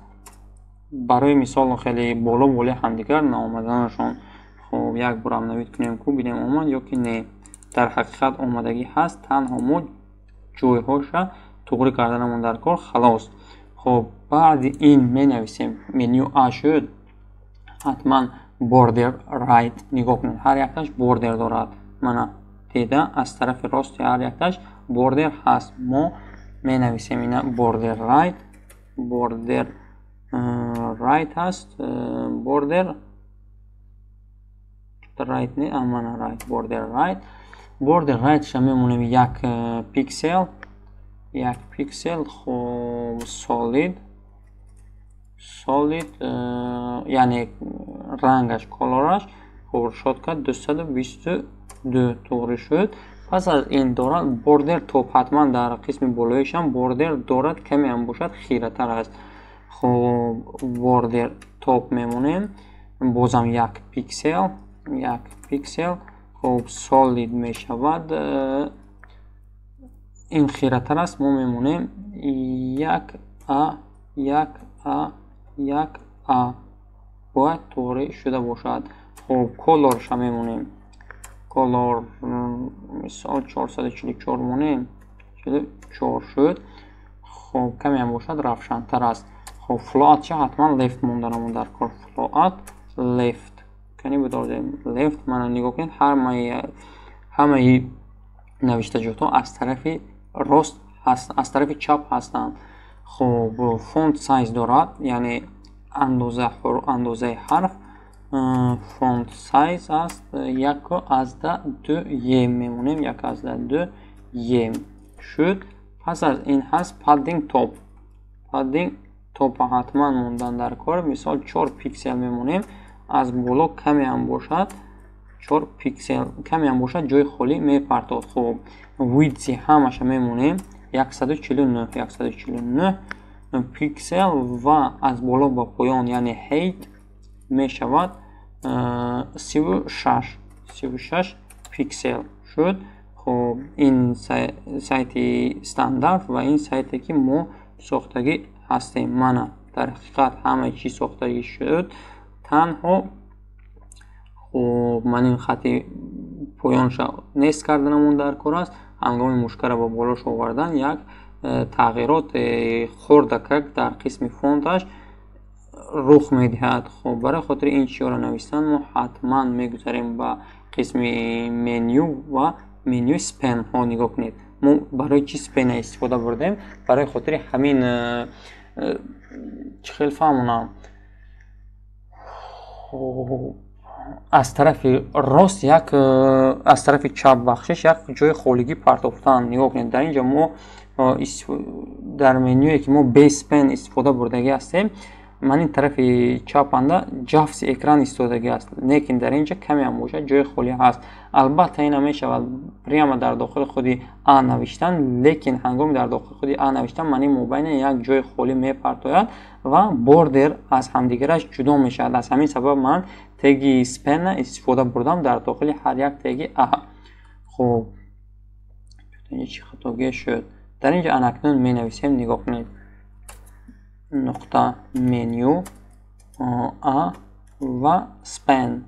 барои мисол хеле боло болои ҳамдигар наомаданашон. Хуб, як бор обновить кунем, ку бинем, омад ё ки не. Дар ҳақиқат омадагӣ ҳаст, танҳо мо ҷойҳоша туғри карданамон дар кор, халос. Хуб, баъди ин менависем, меню а шуд, ҳатман border right. Нигоҳ кунед, ҳар якташ border дорад. Мана, дида, аз тарафи рости ҳар якташ border ҳаст. Мо менависем ина border right, border right ҳаст, border right не, мана right, border right. Border right ша мемонем як пиксел, як пиксел. Хуб, solid, solid, яъне рангаш, color аш. Хуб, шотка 222 туғри шуд. Пас аз ин дорад border top, ҳатман дар қисми болоишам border дорад, камеам бошад хиратар аст. Хуб, border top мемонем, бозам як пиксел, як пиксел. Хуб, solid мешавад. Ин хиратар аст, мо мемонем як а, як а, як а, бояд туғри шуда бошад. Хуб, color ша мемонем. Color, мисол, 444 монем, 44 шуд. Хуб, камеам бошад, равшантар аст. Хуб, float ша ҳатман left монданамон дар кор. Float left кани бидорем, left. Мана, нигоҳ кунед, ҳамаи навиштаҷотҳо аз тарафи рост, аз тарафи чап ҳастанд. Хуб, font size дорад, яъне андозаи ҳарф. Font size аст 1,2 em мемонем, 1,2 em шуд. Пас аз ин ҳаст padding top. Padding top ҳатман мондан дар кор. Мисол, 4 пиксел мемонем. Аз боло камеам бошад, 4 пиксел камеам бошад, ҷои холӣ мепартод. Хуб, width ҳамаша мемонем 149, 149 пиксел ва аз боло ба поён, яъне height мешавад 36, 36 пиксел шуд. Хуб, ин сайти стандарт ва ин сайте, ки мо сохтагӣ ҳастем. Мана, дар ҳақиқат ҳамаи чиз сохтагӣ шуд. Танҳо, хуб, ман ин хати поёнша нест карданамон дар кор аст. Ҳангоми мушкара ба болош овардан як тағйирот хурдакак дар қисми font аш рух медиҳад. Хуб, барои хотири ин чиёро навистан мо ҳатман мегузарем ба қисми меню ва менюи span ҳо. Нигоҳ кунед, мо барои чӣ span а истифода бурдем? Барои хотири ҳамин чӣ хел фаҳмонам, аз тарафи рост як, аз тарафи чап, бахшиш, як ҷои холигӣ партофтан. Нигоҳ кунед, дар ин ҷо мо дар менюе, ки мо бе span истифода бурдагӣ ҳастем, ман ин тарафи чапанда ҷафси экран истодагӣ аст, лекин дар ин ҷо камеам бошад, ҷои холӣ ҳаст. Албатта, ина мешавад прямо дар дохили худи а навиштан, лекин ҳангоми дар дохили худи а навиштан ман ин мобайне як ҷои холӣ мепартояд ва border аз ҳамдигараш ҷудо мешавад. Аз ҳамин сабаб ман теги span а истифода бурдам дар дохили ҳар як теги а. Хуб, чӣ хатогие шуд дар ин ҷо? Анакнун менависем, нигоҳ кунед, нуқта меню а ва span.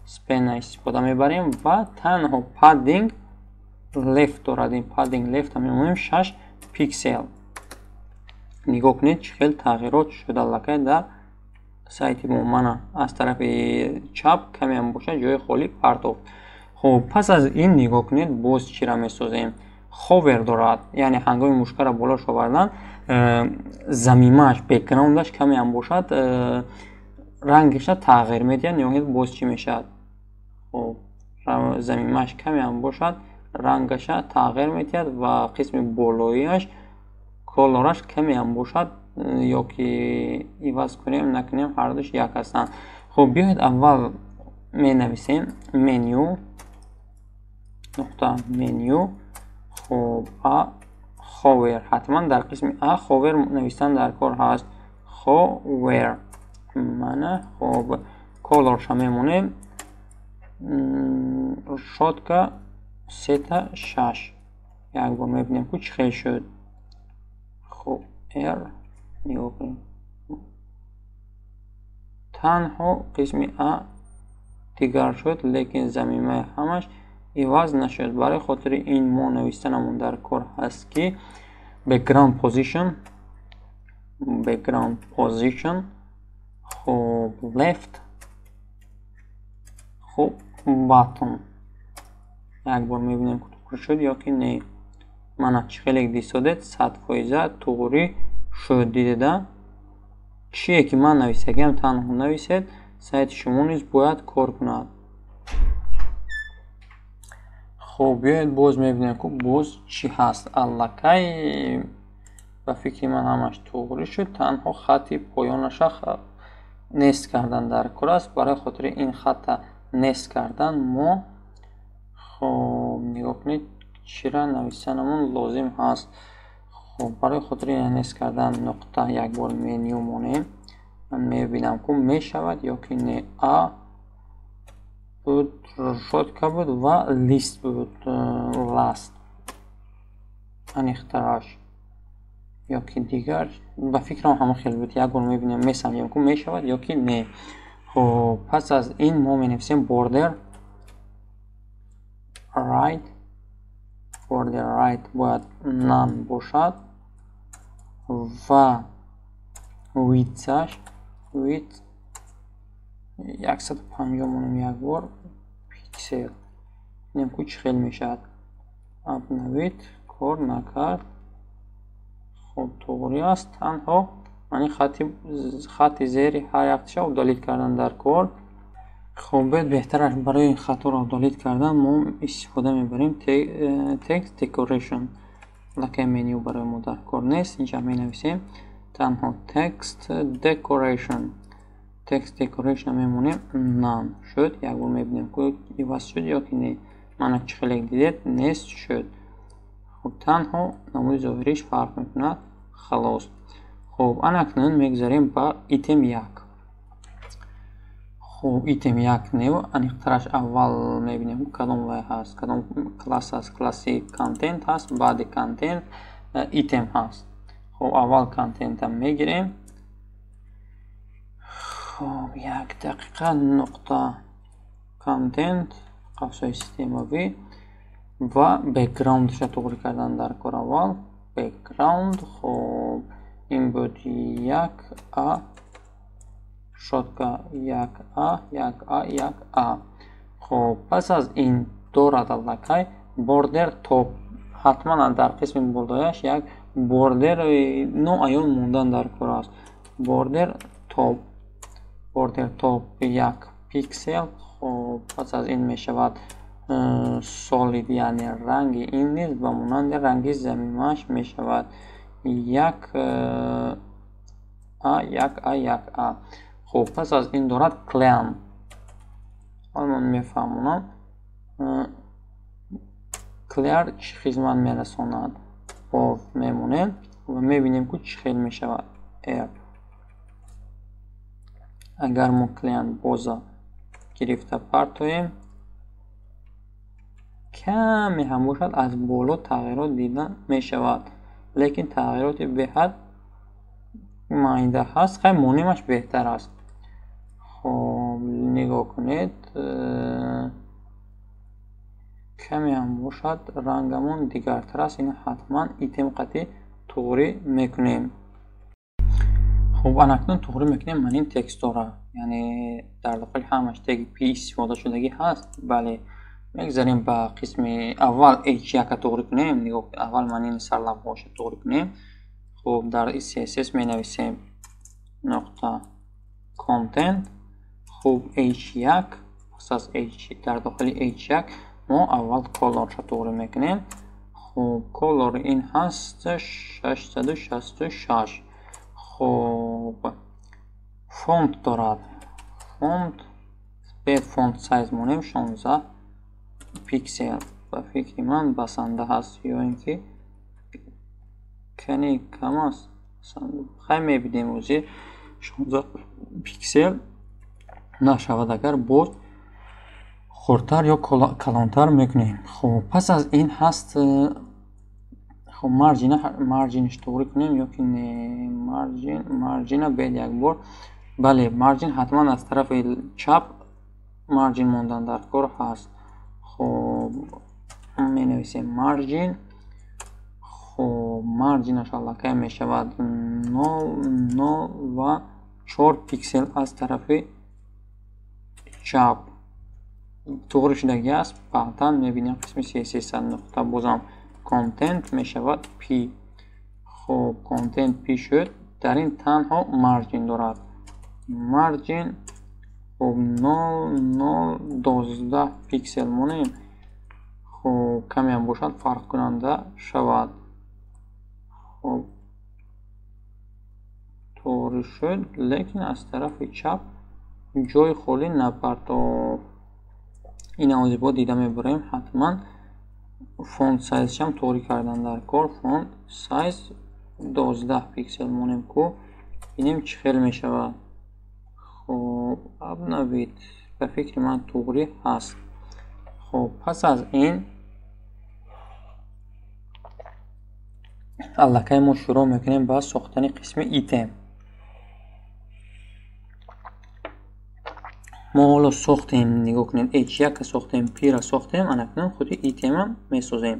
Span а истифода мебарем ва танҳо padding left дорад. Ин padding left мемонем 6 пиксел. Нигоҳ кунед, чӣ хел тағйирот шуда аллакай дар сайти мо. Мана, аз тарафи чап камеам бошад, ҷои холӣ партофт. Хуб, пас аз ин, нигоҳ кунед, боз чира месозем? Hover дорад, яъне ҳангоми мушкара болош овардан замимааш, background аш камеам бошад, рангеша тағйир медиҳад. Нигоҳ кунед, боз чӣ мешавад. Хуб, замимааш камеам бошад, рангаша тағйир медиҳад ва қисми болоияш color аш камеам бошад, ё ки иваз кунем, накунем, ҳардуш як ҳастанд. Хуб, биёед, аввал менависем меню, нуқта меню. Хуб, а hover, ҳатман дар қисми а hover навистан дар кор ҳаст. Hover, мана. Хуб, color ша мемонем шотка сета шаш. Як бор мебинем, ку чӣ хел шуд. Хуб, р нигоҳ кунем, танҳо қисми а дигар шуд, лекин замимаи ҳамаш иваз нашуд. Барои хотири ин мо навистанамон дар кор ҳаст, ки background position, background position, хуб, left, хуб, bottom. Як бор мебинем, ки туғри шуд ё ки не. Мана, чӣ хеле дисодед, 100% туғрӣ шуд. Дидеда, чие ки ман нависагиам, танҳо нависед, сайти шумо низ бояд кор кунад. Хуб, биёед, боз мебинем, ку боз чӣ ҳаст. Аллакай, ба фикри ман, ҳамаш туғрӣ шуд, танҳо хати поёнаша нест кардан дар кор аст. Барои хотири ин хатта нест кардан мо, хуб, нигоҳ кунед, чира нависанамон лозим ҳаст. Хуб, барои хотири нест кардан нуқта, як бор меню монем, ман мебинам, ку мешавад ё ки не. А Буд, решётка буд ва list буд, last аниқтараш ё ки дигар, ба фикрам, ҳамон хел буд. Як бор мебинем, месанҷем, ку мешавад ё ки не. Хуб, пас аз ин мо менависем border right. Border right бояд none бошад ва width аш, width 150 монем, як бор пиксел. Бинем, ку чӣ хел мешавад. Обновить кор накард. Хуб, туғри аст, танҳо мани хатти зери ҳар якташа удалить кардан дар кор. Хуб, бед, беҳтараш барои ин хатҳоро удалить кардан мо истифода мебарем text decoration. Лакай меню барои мо дар кор нест. Инҷа менависем танҳо text decoration. Text decoration мемонем, none шуд. Як бор мебинем, ку иваз шуд ё ки не. Мана, чӣ хеле дидед, нест шуд. Хуб, танҳо намуди зоҳириш фарқ мекунад, халос. Хуб, анакнун мегузарем ба item 1. Хуб, item 1 не, аниқтараш аввал мебинем, кадом вай ҳаст, кадом класс ҳаст. Класси контент ҳаст, баъди контент item ҳаст. Хуб, аввал контента мегирем. Хуб, як дақиқа. Нуқта контент, қавсҳои системавӣ ва background ша туғри кардан дар кор аввал. Background, хуб, ин буд як а решётка як а як а як а. Хуб, пас аз ин дорад аллакай border top. Ҳатман дар қисми болояш як border ноаён мондан дар кор аст. Border top, border top 1 пиксел. Хуб, пас аз ин мешавад solid, яъне ранги ин низ ба монанди ранги замимааш мешавад, як а як а як а. Хуб, пас аз ин дорад clear. Ҳол ман мефаҳмонам, clear чӣ хизмат мерасонад. Боз мемонем ва мебинем, ку чӣ хел мешавад. R, агар мо clear боза гирифта партоем, каме ҳам бошад, аз боло тағйирот дида мешавад, лекин тағйироти беҳад майда ҳаст. Хай, монемаш беҳтар аст. Хуб, нигоҳ кунед, каме ҳам бошад, рангамон дигартар аст. Ин ҳатман item қатӣ туғрӣ мекунем. Хуб, анакнун туғрӣ мекунем ман ин текстора, яъне дар дохили ҳамаш теги p истифодашудагӣ ҳаст. Бале, мегзарем ба қисми аввал, h1 туғрӣ кунем. Нигоҳ, аввал ман ин сарлавҳаҳоша туғрӣ кунем. Хуб, дар CSS менависем нуқта content. Хуб, h1. Пас аз h, дар дохили h1 мо аввал color ша туғрӣ мекунем. Хуб, color ин ҳаст 666. Хуб, font дорад, font бед font size монем 16 пиксел. Ба фикри ман, басанда ҳаст ё ин ки кани кам аст. Хай, мебинем ҳозир. 16 пиксел нашавад, агар боз хурдтар ё калонтар мекунем. Хуб, пас аз ин ҳаст, хуб, margin а. Margin ш туғрӣ кунем ё ки не? Margin, margin а бед як бор. Бале, margin ҳатман аз тарафи чап margin мондан дар кор ҳаст. Хуб, менависем margin. Хуб, margin аш аллакай мешавад нол, нол ва 4 пиксел аз тарафи чап. Туғри шудагӣ аст. Баъдан мебинем қисми CSS. Нуқта, бозам content мешавад p. Хуб, content p шуд. Дар ин танҳо margin дорад. Margin, хуб, нол, нол, 12 пиксел монем. Хуб, камеам бошад, фарқкунанда шавад. Хуб, туғри шуд, лекин аз тарафи чап ҷои холӣ напартофт. Ин ҳозир дида мебарем. Ҳатман font size шам туғри кардан дар кор. Font size 12 пиксел монем, ку бинем, чӣ хел мешавад. Хуб, обновить. Ба фикри ман туғри ҳаст. Хуб, пас аз ин аллакай мо шурӯъ мекунем ба сохтани қисми item. Мо ҳоло сохтем, нигоҳ кунед, H1 сохтем, P-ра сохтем, анакнун худи item-а месозем.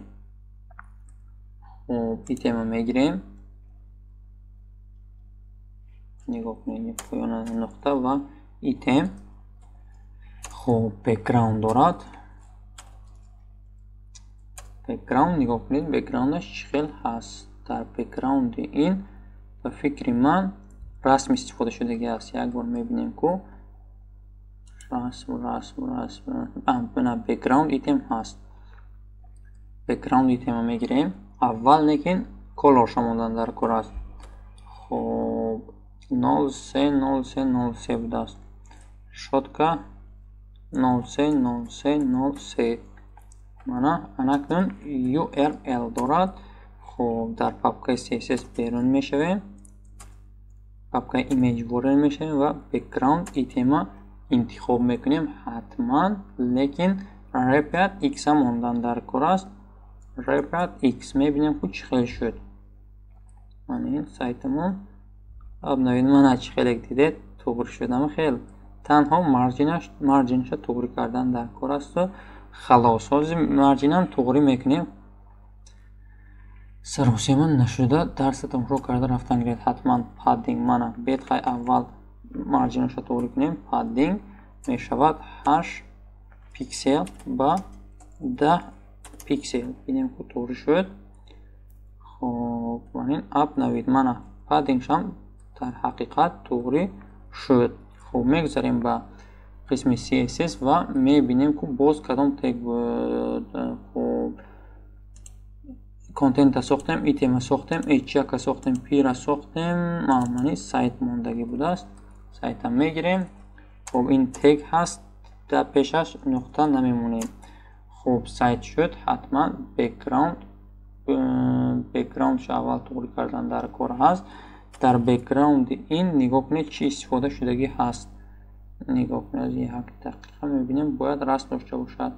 Хуб, item-а мегирем. Нигоҳ кунед, поёна нуқта ва item. Хуб, background дорад. Background, нигоҳ кунед, background-аш чӣ хел ҳаст. Дар background-и ин ба фикри ман расм истифода шудагӣ аст. Як бор мебинем ку расм, расм, расм, на background item ҳаст. Background item-а мегирем. Аввал лекин color-ша мондан дар кор аст. Хуб, 03 03 03 будааст. Шотка 03 03 03. Мана анакнун URL дорад. Хуб, дар папкаи CSS берун мешавем, папкаи image ворид мешавем ва background item-а интихоб мекунем ҳатман, лекин repeat x-а мондан дар кор аст. Repeat x мебинем ку чӣ хел шуд. Мана ин сайтамон обновид, мана чӣ хеле дидед, туғри шуд. Ама хел танҳо марҷинаша туғри кардан дар кор асту халос. Ҳозир марҷинам туғри мекунем. Саросема нашуда дарса тамошо карда рафтан гиред. Ҳатман padding, мана бедхай аввал марҷинаша туғри кунем. Padding мешавад 8 пиксел ба 10 пиксел. Бинем ку туғри шуд. Хуб, манин обновид, мана padding-шам дар ҳақиқат туғри шуд. Хуб, мегузарем ба қисми CSS ва мебинем ку боз кадом тег буд. Хуб, контента сохтем, item-а сохтем, H1-а сохтем, P-ра сохтем, мани сайт мондагӣ будааст. Сайта мегирем. Хуб, ин тег ҳаст, дар пешаш нуқта намемонем. Хуб, сайт шуд, ҳатман background-ша аввал туғри кардан дар кор ҳаст. Дар background-и ин нигоҳ кунед чӣ истифода шудагӣ ҳаст. Нигоҳ кунед, як дақиқа мебинем, бояд расм дошта бошад.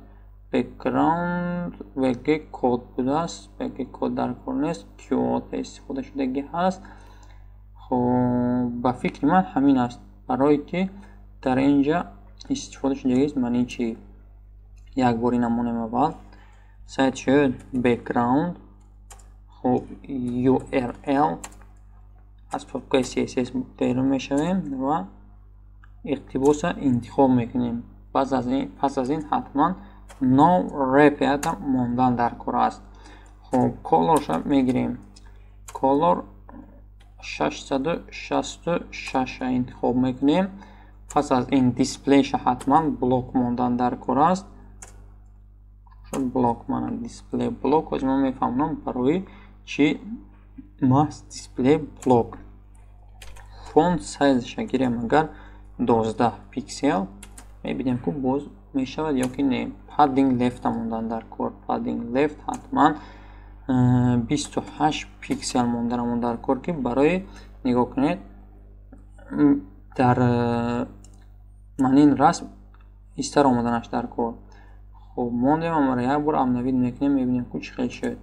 Background VG код будааст, VG код дар кор нест, QOT истифода шудагӣ ҳаст. Хуб, ба фикри ман ҳамин аст, барое ки дар ин ҷа истифода шудагист. Ман ин чи як бор ина монем аввал. Сайт шуд background, хуб, URL аз папкаи CSS берун мешавем ва иқтибоса интихоб мекунем. Пас аз ин ҳатман no repeat мондан дар кор аст. Хуб, color-ша мегирем. Color 666 интихоб мекунем. Пас аз ин display-ша ҳатман блок мондан дар кор аст. Блок, мана display блок. Ҳозир ман мефаҳмонам барои чӣ маҳз display блок. Font size-ша гирем агар 12 пиксел, мебинем ку боз мешавад ё ки не. Padding left мондан дар кор. Padding left ҳатман 28 пиксел монданамон дар кор, ки барои нигоҳ кунед дар манин расм истар омаданаш дар кор. Хуб, мондем, амара як бор обновид мекунем, мебинем ку чӣ хел шуд.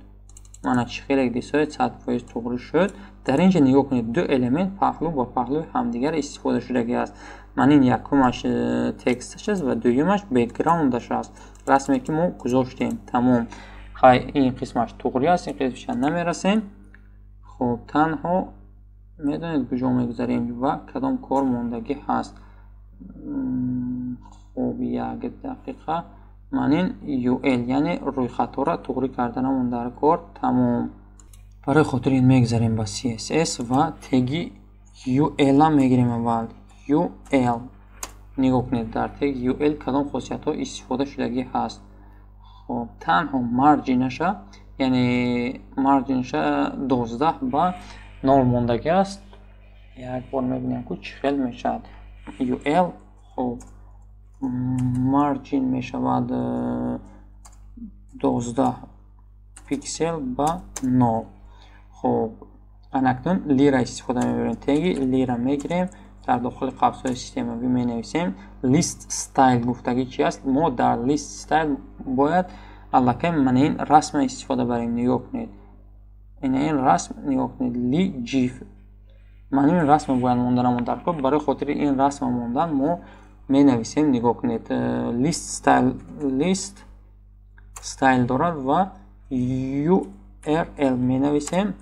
Мана чӣ хеле дисоед, 100% туғри шуд. Дар ин ҷа нигоҳ кунед, ду элемент паҳлӯ ба паҳлӯи ҳамдигар истифода шудагӣ аст. Ман ин якумаш тексташ аст ва дуюмаш бэкграундаш аст, расме ки мо гузоштем. Тамом. Хай, ин қисмаш туғри аст, ин қисмаша намерасем. Хуб, танҳо медонед куҷо мегузарем ва кадом кор мондагӣ ҳаст. Хуб, як дақиқа. Ман ин UL, яъне рӯйхатҳоро туғри карданамон дар кор. Тамом. Барои хотири ин мегузарем ба CSS ва теги UL-а мегирем аввал. UL. Нигоҳ кунед, дар тег UL кадом хосиятҳо истифода шудагӣ ҳаст. Хуб, танҳо марҷинаша, яъне марҷинаша 12 ба 0 мондагӣ аст. Як бор мебинем ку чӣ хел мешавад. UL, хуб, марҷин мешавад 12 пиксел ба 0. Хуб, анакнун лира истифода мебарем. Теги лира мегирем. Дар дохили қавсҳои системавӣ менависем list style. Гуфтагӣ чи аст? Мо дар list style бояд аллакай мана ин расма истифода барем. Нигоҳ кунед, ина ин расм, нигоҳ кунед, li gif. Мана ин расма бояд монданамон дар кор. Барои хотири ин расма мондан мо менависем, нигоҳ кунед, list style, list style дорад ва URL менависем.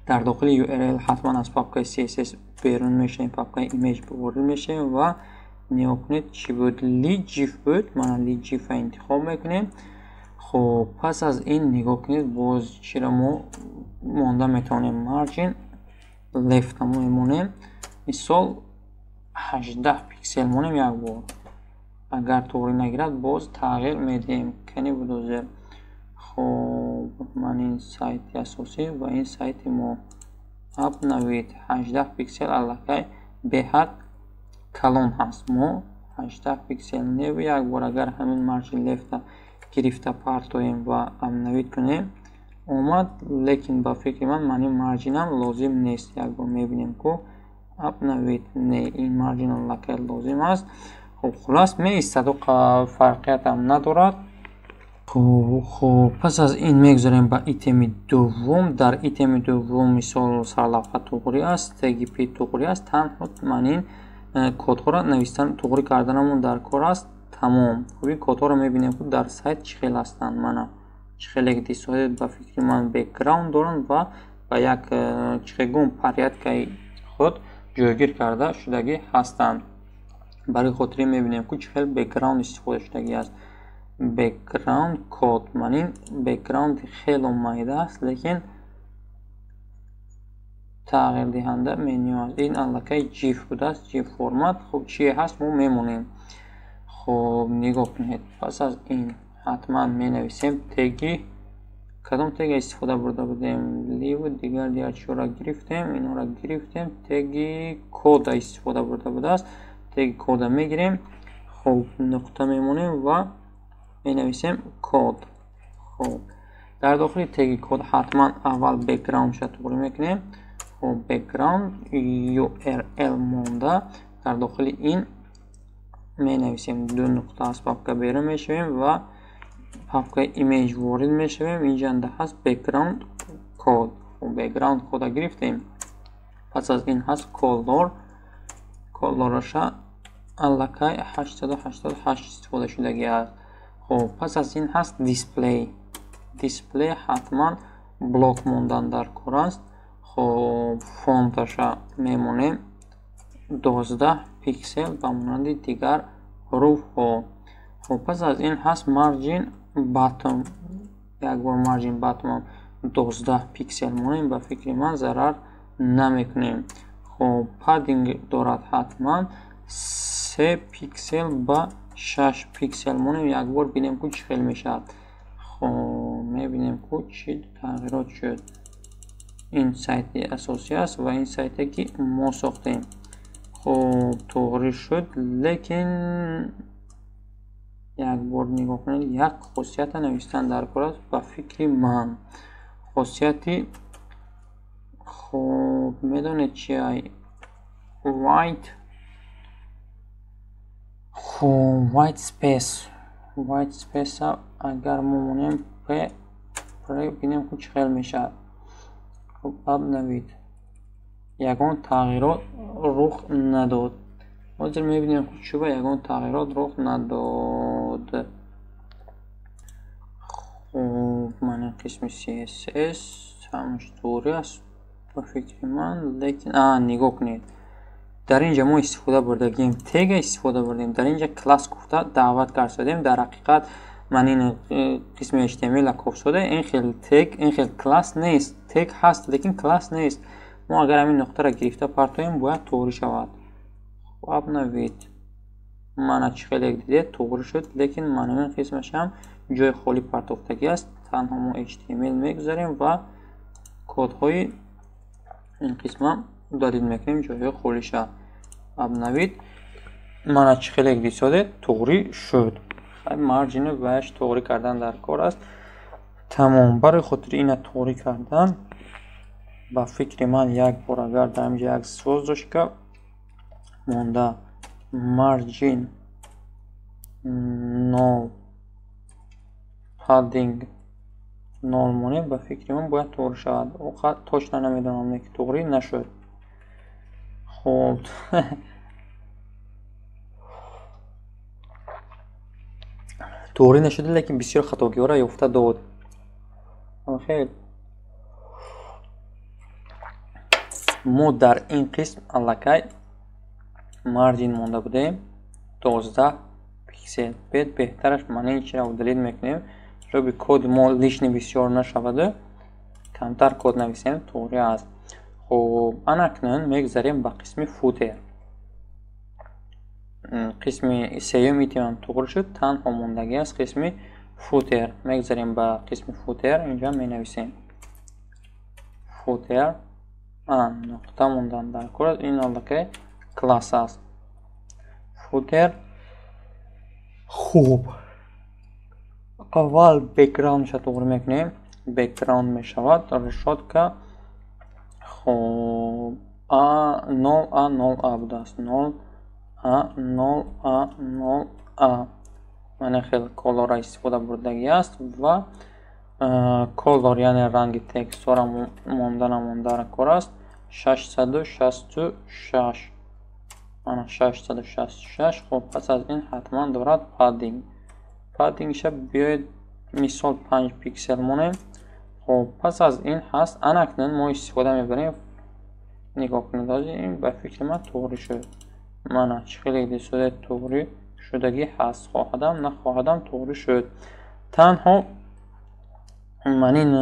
Дар дохили URL ҳатман аз папкаи CSS берун мешавем, папкаи image ворид мешавем ва нигоҳ кунед, чӣ буд? Li gif буд. Мана li gif интихоб мекунем. Хуб, пас аз ин нигоҳ кунед, боз чиро мо монда метавонем? Margin left мо мемонем, мисол, 18 пиксел монем. Як бор агар туғрӣ нагирад, боз тағйир медиҳем. Кани буд ҳозир? Хуб, ман ин сайти асосӣ ва ин сайти мо. Обновить. 18 пиксел аллакай беҳад калон ҳаст. Мо 18 пиксел не, як бор агар ҳамин margin left а гирифта партоем ва обновить кунем, омад, лекин ба фикри ман ин margin ам лозим нест. Як бор мебинем ку. Обновить. Не, ин margin аллакай лозим аст. Хуб, хулас, меистаду, фарқиятам надорад. Хуб, пас аз ин мегузарем ба item и дуввум. Дар item и дуввум, мисол, сарлавҳа туғрӣ аст, теги p туғрӣ аст, танҳо ман ин кодҳоро навистан, туғрӣ карданамон дар кор аст, тамом. Хуб, ин кодҳоро мебинем, ку дар сайт чӣ хел ҳастанд. Мана чӣ хеле дисоед, ба фикри ман бекграунд доранд ва ба як чӣ хел гум порядка и худ ҷойгир карда шудагӣ ҳастанд. Барои хотири мебинем, ку чӣ хел бекграунд истифода шудагӣ аст. Background код, ман ин бекграунди хело майда аст, лекин тағйирдиҳанда меню аст. Ин аллакай gif будааст, gif формат. Хуб, чие ҳаст, мо мемонем. Хуб, нигоҳ кунед, пас аз ин ҳатман менависем теги. Кадом тега истифода бурда будем? Li ву дигар чиҳоро гирифтем, инҳоро гирифтем. Теги кода истифода бурда будааст, теги кода мегирем. Хуб, нуқта мемонем ва менависем код. Хуб, дар дохили теги код ҳатман аввал background ша туғрӣ мекунем. Хуб, background URL монда, дар дохили ин менависем ду нуқта, аз папка берун мешавем ва папкаи image ворид мешавем. Инҷанда ҳаст background код. Background кода гирифтем. Пас аз ин ҳаст color. Color аша аллакай 888 истифода шудагӣ аст. Хуб, пас аз ин ҳаст display. Display ҳатман блок мондан дар кор аст. Хуб, font аша мемонем 12 пиксел ба монанди дигар ҳуруфҳо. Хуб, пас аз ин ҳаст margin bottom. Як бор margin bottom 12 пиксел монем, ба фикри ман зарар намекунем. Хуб, padding дорад, ҳатман 3 пиксел ба 6 пиксел монем. Як бор бинем, ку чӣ хел мешавад. Хуб, мебинем, ку чӣ тағйирот шуд. Ин сайти асосӣ аст ва ин сайте, ки мо сохтем. Хуб, туғрӣ шуд, лекин як бор нигоҳ кунед, як хосията навистан дар кор аст, ба фикри ман. Хосияти, хуб, медонед чи ай? White. Хуб, white space. White space агар мо монем p, бинем, ку чӣ хел мешавад. Хуб, обновить. Ягон тағйирот рух надод. Ҳозир мебинем, ку чӯба ягон тағйирот рух надод. Хуб, ман ин қисми CSS ҳамаш туғрӣ аст, ба фикри ман, лекин а нигоҳ кунед, дар ин ҷа мо истифода бурдагием, тега истифода бурдем, дар ин ҷа класс гуфта даъват кард. Дар ҳақиқат ман ин қисми HTML кофсода, ин хел тег, ин хел класс нест. Тег ҳаст, лекин класс нест. Мо агар ҳамин нуқтаро гирифта партоем, бояд туғрӣ шавад. Обновить. Мана, чӣ хеле дидед, туғрӣ шуд, лекин ман ҳамин қисмашам ҷои холӣ партофтагӣ аст. Танҳо мо HTML мегузарем ва кодҳои ин қисмам удалить мекунем, ҷойҳои холиша. Обновить. Мана, чӣ хеле дидсодед, туғрӣ шуд. Margin у ваяш туғрӣ кардан дар кор аст, тамом. Барои хотири ина туғрӣ кардан, ба фикри ман, як бор агар дар инҷа як звёздочка Монда margin 0 padding 0 монем, ба фикри ман бояд туғри шавад. Точно намедонам, ки туғри нашуд. Хуб, туғри нашуд, лекин бисёр хатогиҳоро ёфта дод. Хел мо дар ин қисм аллакай margin монда будем 12 пиксел. Бед беҳтараш ман ин чиро удалить мекунем, чтобы код мо лишний бисёр нашавад, камтар код нависем, туғри аст. Хуб, анакнун мегзарем ба қисми footer. Қисми сеюми темам туғри шуд, танҳо мондагӣ аст қисми footer. Мегзарем ба қисми footer, инҷа менависем footer, нуқта мондан дар кор, ин аллакай класс аст. Footer. Хуб, аввал background-ша туғри мекунем. Background мешавад решётка. Хуб, а 0 а 0 а будааст. 0 а 0 а 0 а. Мана хел колора истифода бурдагӣ аст ва колор, яъне ранги текстҳоро монда намонда кор аст. 666. Мана 666. Хуб, пас аз ин ҳатман дорад padding. Padding-ша биёед мисол 5 пиксел монем. Хуб, пас аз ин ҳаст анакнун мо истифода мебарем. Нигоҳ кунед, ҳозир ин ба фикри ман туғри шуд. Мана чӣ хеле дисода туғри шудагӣ ҳаст. Хоҳадам нахоҳадам туғри шуд. Танҳо ман ин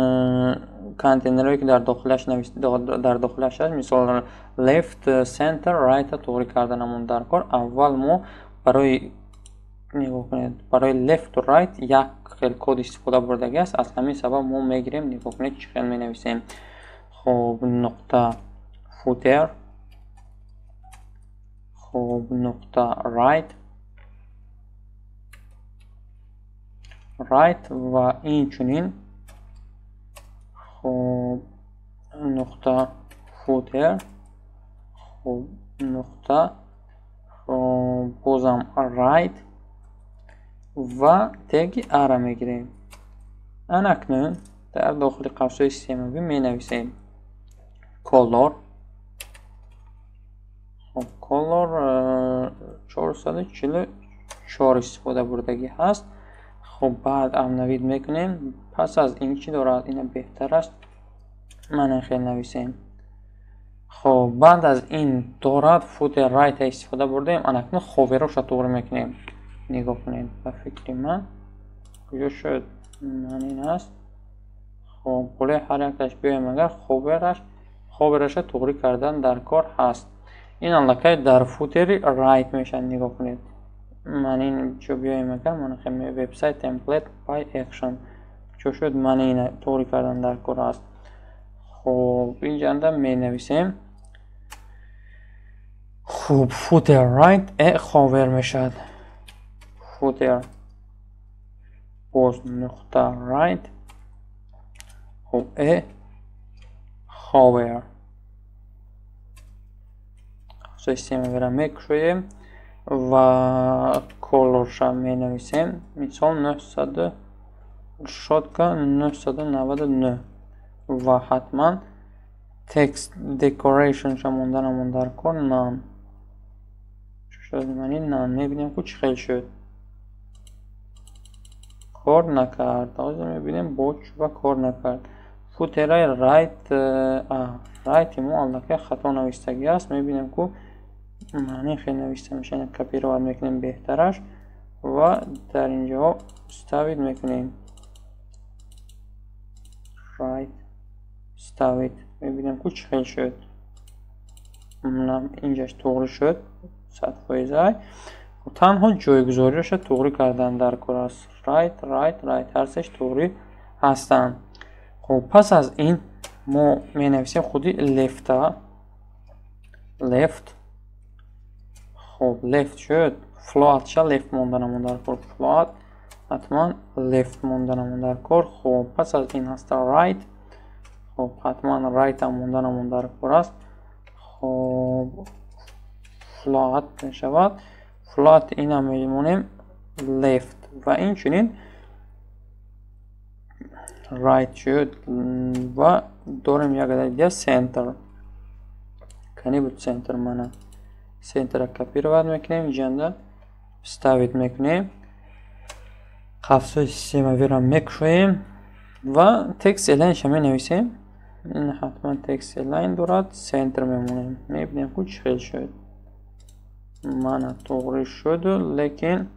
контейнерҳое ки дар дохилаш дар дохилаш аст, мисол left, center, right туғри карданамон дар кор. Аввал мо барои нигоҳ кунед, барои left ва right як хел код истифода бурдагӣ аст. Аз ҳамин сабаб мо мегирем, нигоҳ кунед чӣ хел менависем. Хуб, нуқта footer, хуб, нуқта right, right ва инчунин хуб, нуқта footer, хуб, нуқта, хуб, бозам right ва теги a-ра мегирем. Анакнун дар дохили қавсҳои системавӣ менависем color. Хуб, color 444 истифода бурдагӣ ҳаст. Хуб, баъд обновить мекунем. Пас аз ин чӣ дорад? Ина беҳтар аст ман хел нависем. Хуб, баъд аз ин дорад footer right истифода бурдаем. Анакнун hover-ошро туғри мекунем. Нигоҳ кунед, ба фикри ман куҷо шуд? Ман ин аст. Хуб, болои ҳар якташ биёем, агар hover-аша туғри кардан дар кор ҳаст. Ин аллакай дар footer-и right мешавад. Нигоҳ кунед, ман ин ҷо биёем, агар ман website template by action чо шуд, ман ин туғри кардан дар кор аст. Хуб, инҷанда менависем. Хуб, footer right e hover мешавад. Footer боз нуқта right, хуб, e hover. Системаро мекушоем ва колорша менависем. Мисол 900 шотка 999 ва ҳатман text decoration-ша монданамон дар кор none. Шуд, мани none. Мебинем ку чӣ хел шуд. Кор накард. Ҳозир мебинем бо чӯба кор накард. Footer-и right, right мо аллакай хато навистагӣ аст. Мебинем ку маъни хел нависта мешавад. Копировать мекунем беҳтараш ва дар инҷо ставить мекунем. Right ставить. Мебинем ку чӣ хел шуд. Инҷаш туғри шуд 100%. Танҳо ҷойгузориашро туғри кардан дар кор аст. Right, right, right ҳар сеш туғри ҳастанд. Хуб, пас аз ин мо менависем худи left-а. Left. Хуб, left шуд. Float-ша left монданамон дар кор. Float ҳатман left монданамон дар кор. Хуб, пас аз ин ҳаста right. Хуб, ҳатман right ҳам монданамон дар кор аст. Хуб, Float мешавад. Float ина мемонем left ва инчунин right шуд. Ва дорем як адади дига, center. Кани буд center? Мана, center ра копировать мекунем, иҷанда вставить мекунем, қафсҳои системавиро мекушоем ва text align ша менависем. Ин ҳатман text align дорад. Center мемонем, мебинем, ку чӣ хел шуд. Мана, туғри шуду, лекин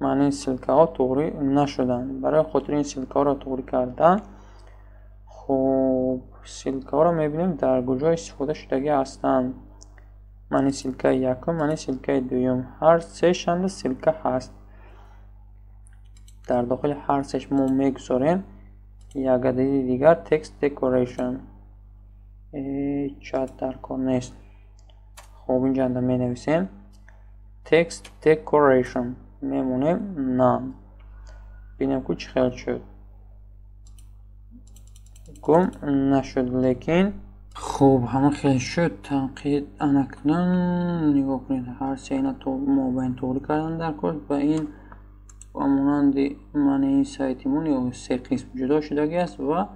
ман ин ссылка ҳо туғрӣ нашуданд. Барои хотири ин ссылка ҳоро туғрӣ кардан, хуб, ссылка ҳоро мебинем, дар куҷо истифода шудагӣ ҳастанд. Ман ин ссылка и якум, ман ин ссылка и дуюм, ҳар сешанда ссылка ҳаст. Дар дохили ҳар сеш мо мегузорем як адади дигар text decoration. Чат дар кор нест. Хуб, инҷанда менависем text decoration, мемонем none. Бинем, ку чӣ хел шуд. Гум нашуд, лекин хуб, ҳама хел шуд. Танқид анакнун нигоҳ кунед, ҳар се ина мобайн туғрӣ кардан дар кор. Ва ин ба монанди мани ин сайти мо се қисм ҷудо шудагӣ аст ва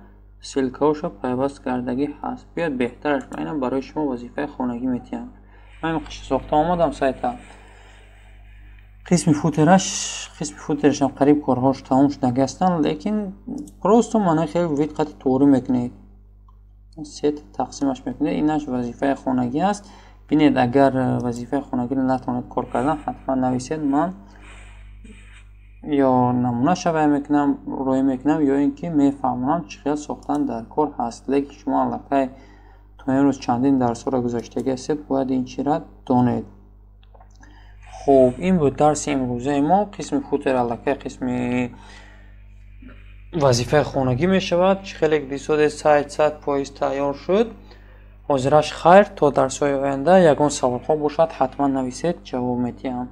ссылка ҳошо пайваст кардагӣ ҳаст. Биёд, беҳтараш ман ина барои шумо вазифаи хонагӣ метиҳам. Ман қиши сохта омадам сайта. Қисми footer аш, қисми footer ашам қариб корҳош тамом шудагӣ ҳастанд, лекин просто мана хеле вид қати туғрӣ мекунед, сета тақсимаш мекунед. Инаш вазифаи хонагӣ аст. Бинед, агар вазифаи хонагиро натавонед кор кардан, ҳатман нависед, ман ё намунаша вай мекунам, роӣ мекунам, ё ин ки мефаҳмонам, чӣ хел сохтан дар кор ҳаст. Лекин шумо аллакай то имрӯз чандин дарсҳоро гузаштагӣ ҳастед, бояд ин чиро донед. Хуб, ин буд дарси имрӯзаи мо. Қисми footer аллакай қисми вазифаи хонагӣ мешавад. Чӣ хеле дисоде, сайт 100% тайёр шуд. Ҳозираш хайр, то дарсҳои оянда. Ягон саволҳо бошад, ҳатман нависед, ҷавоб медиҳам.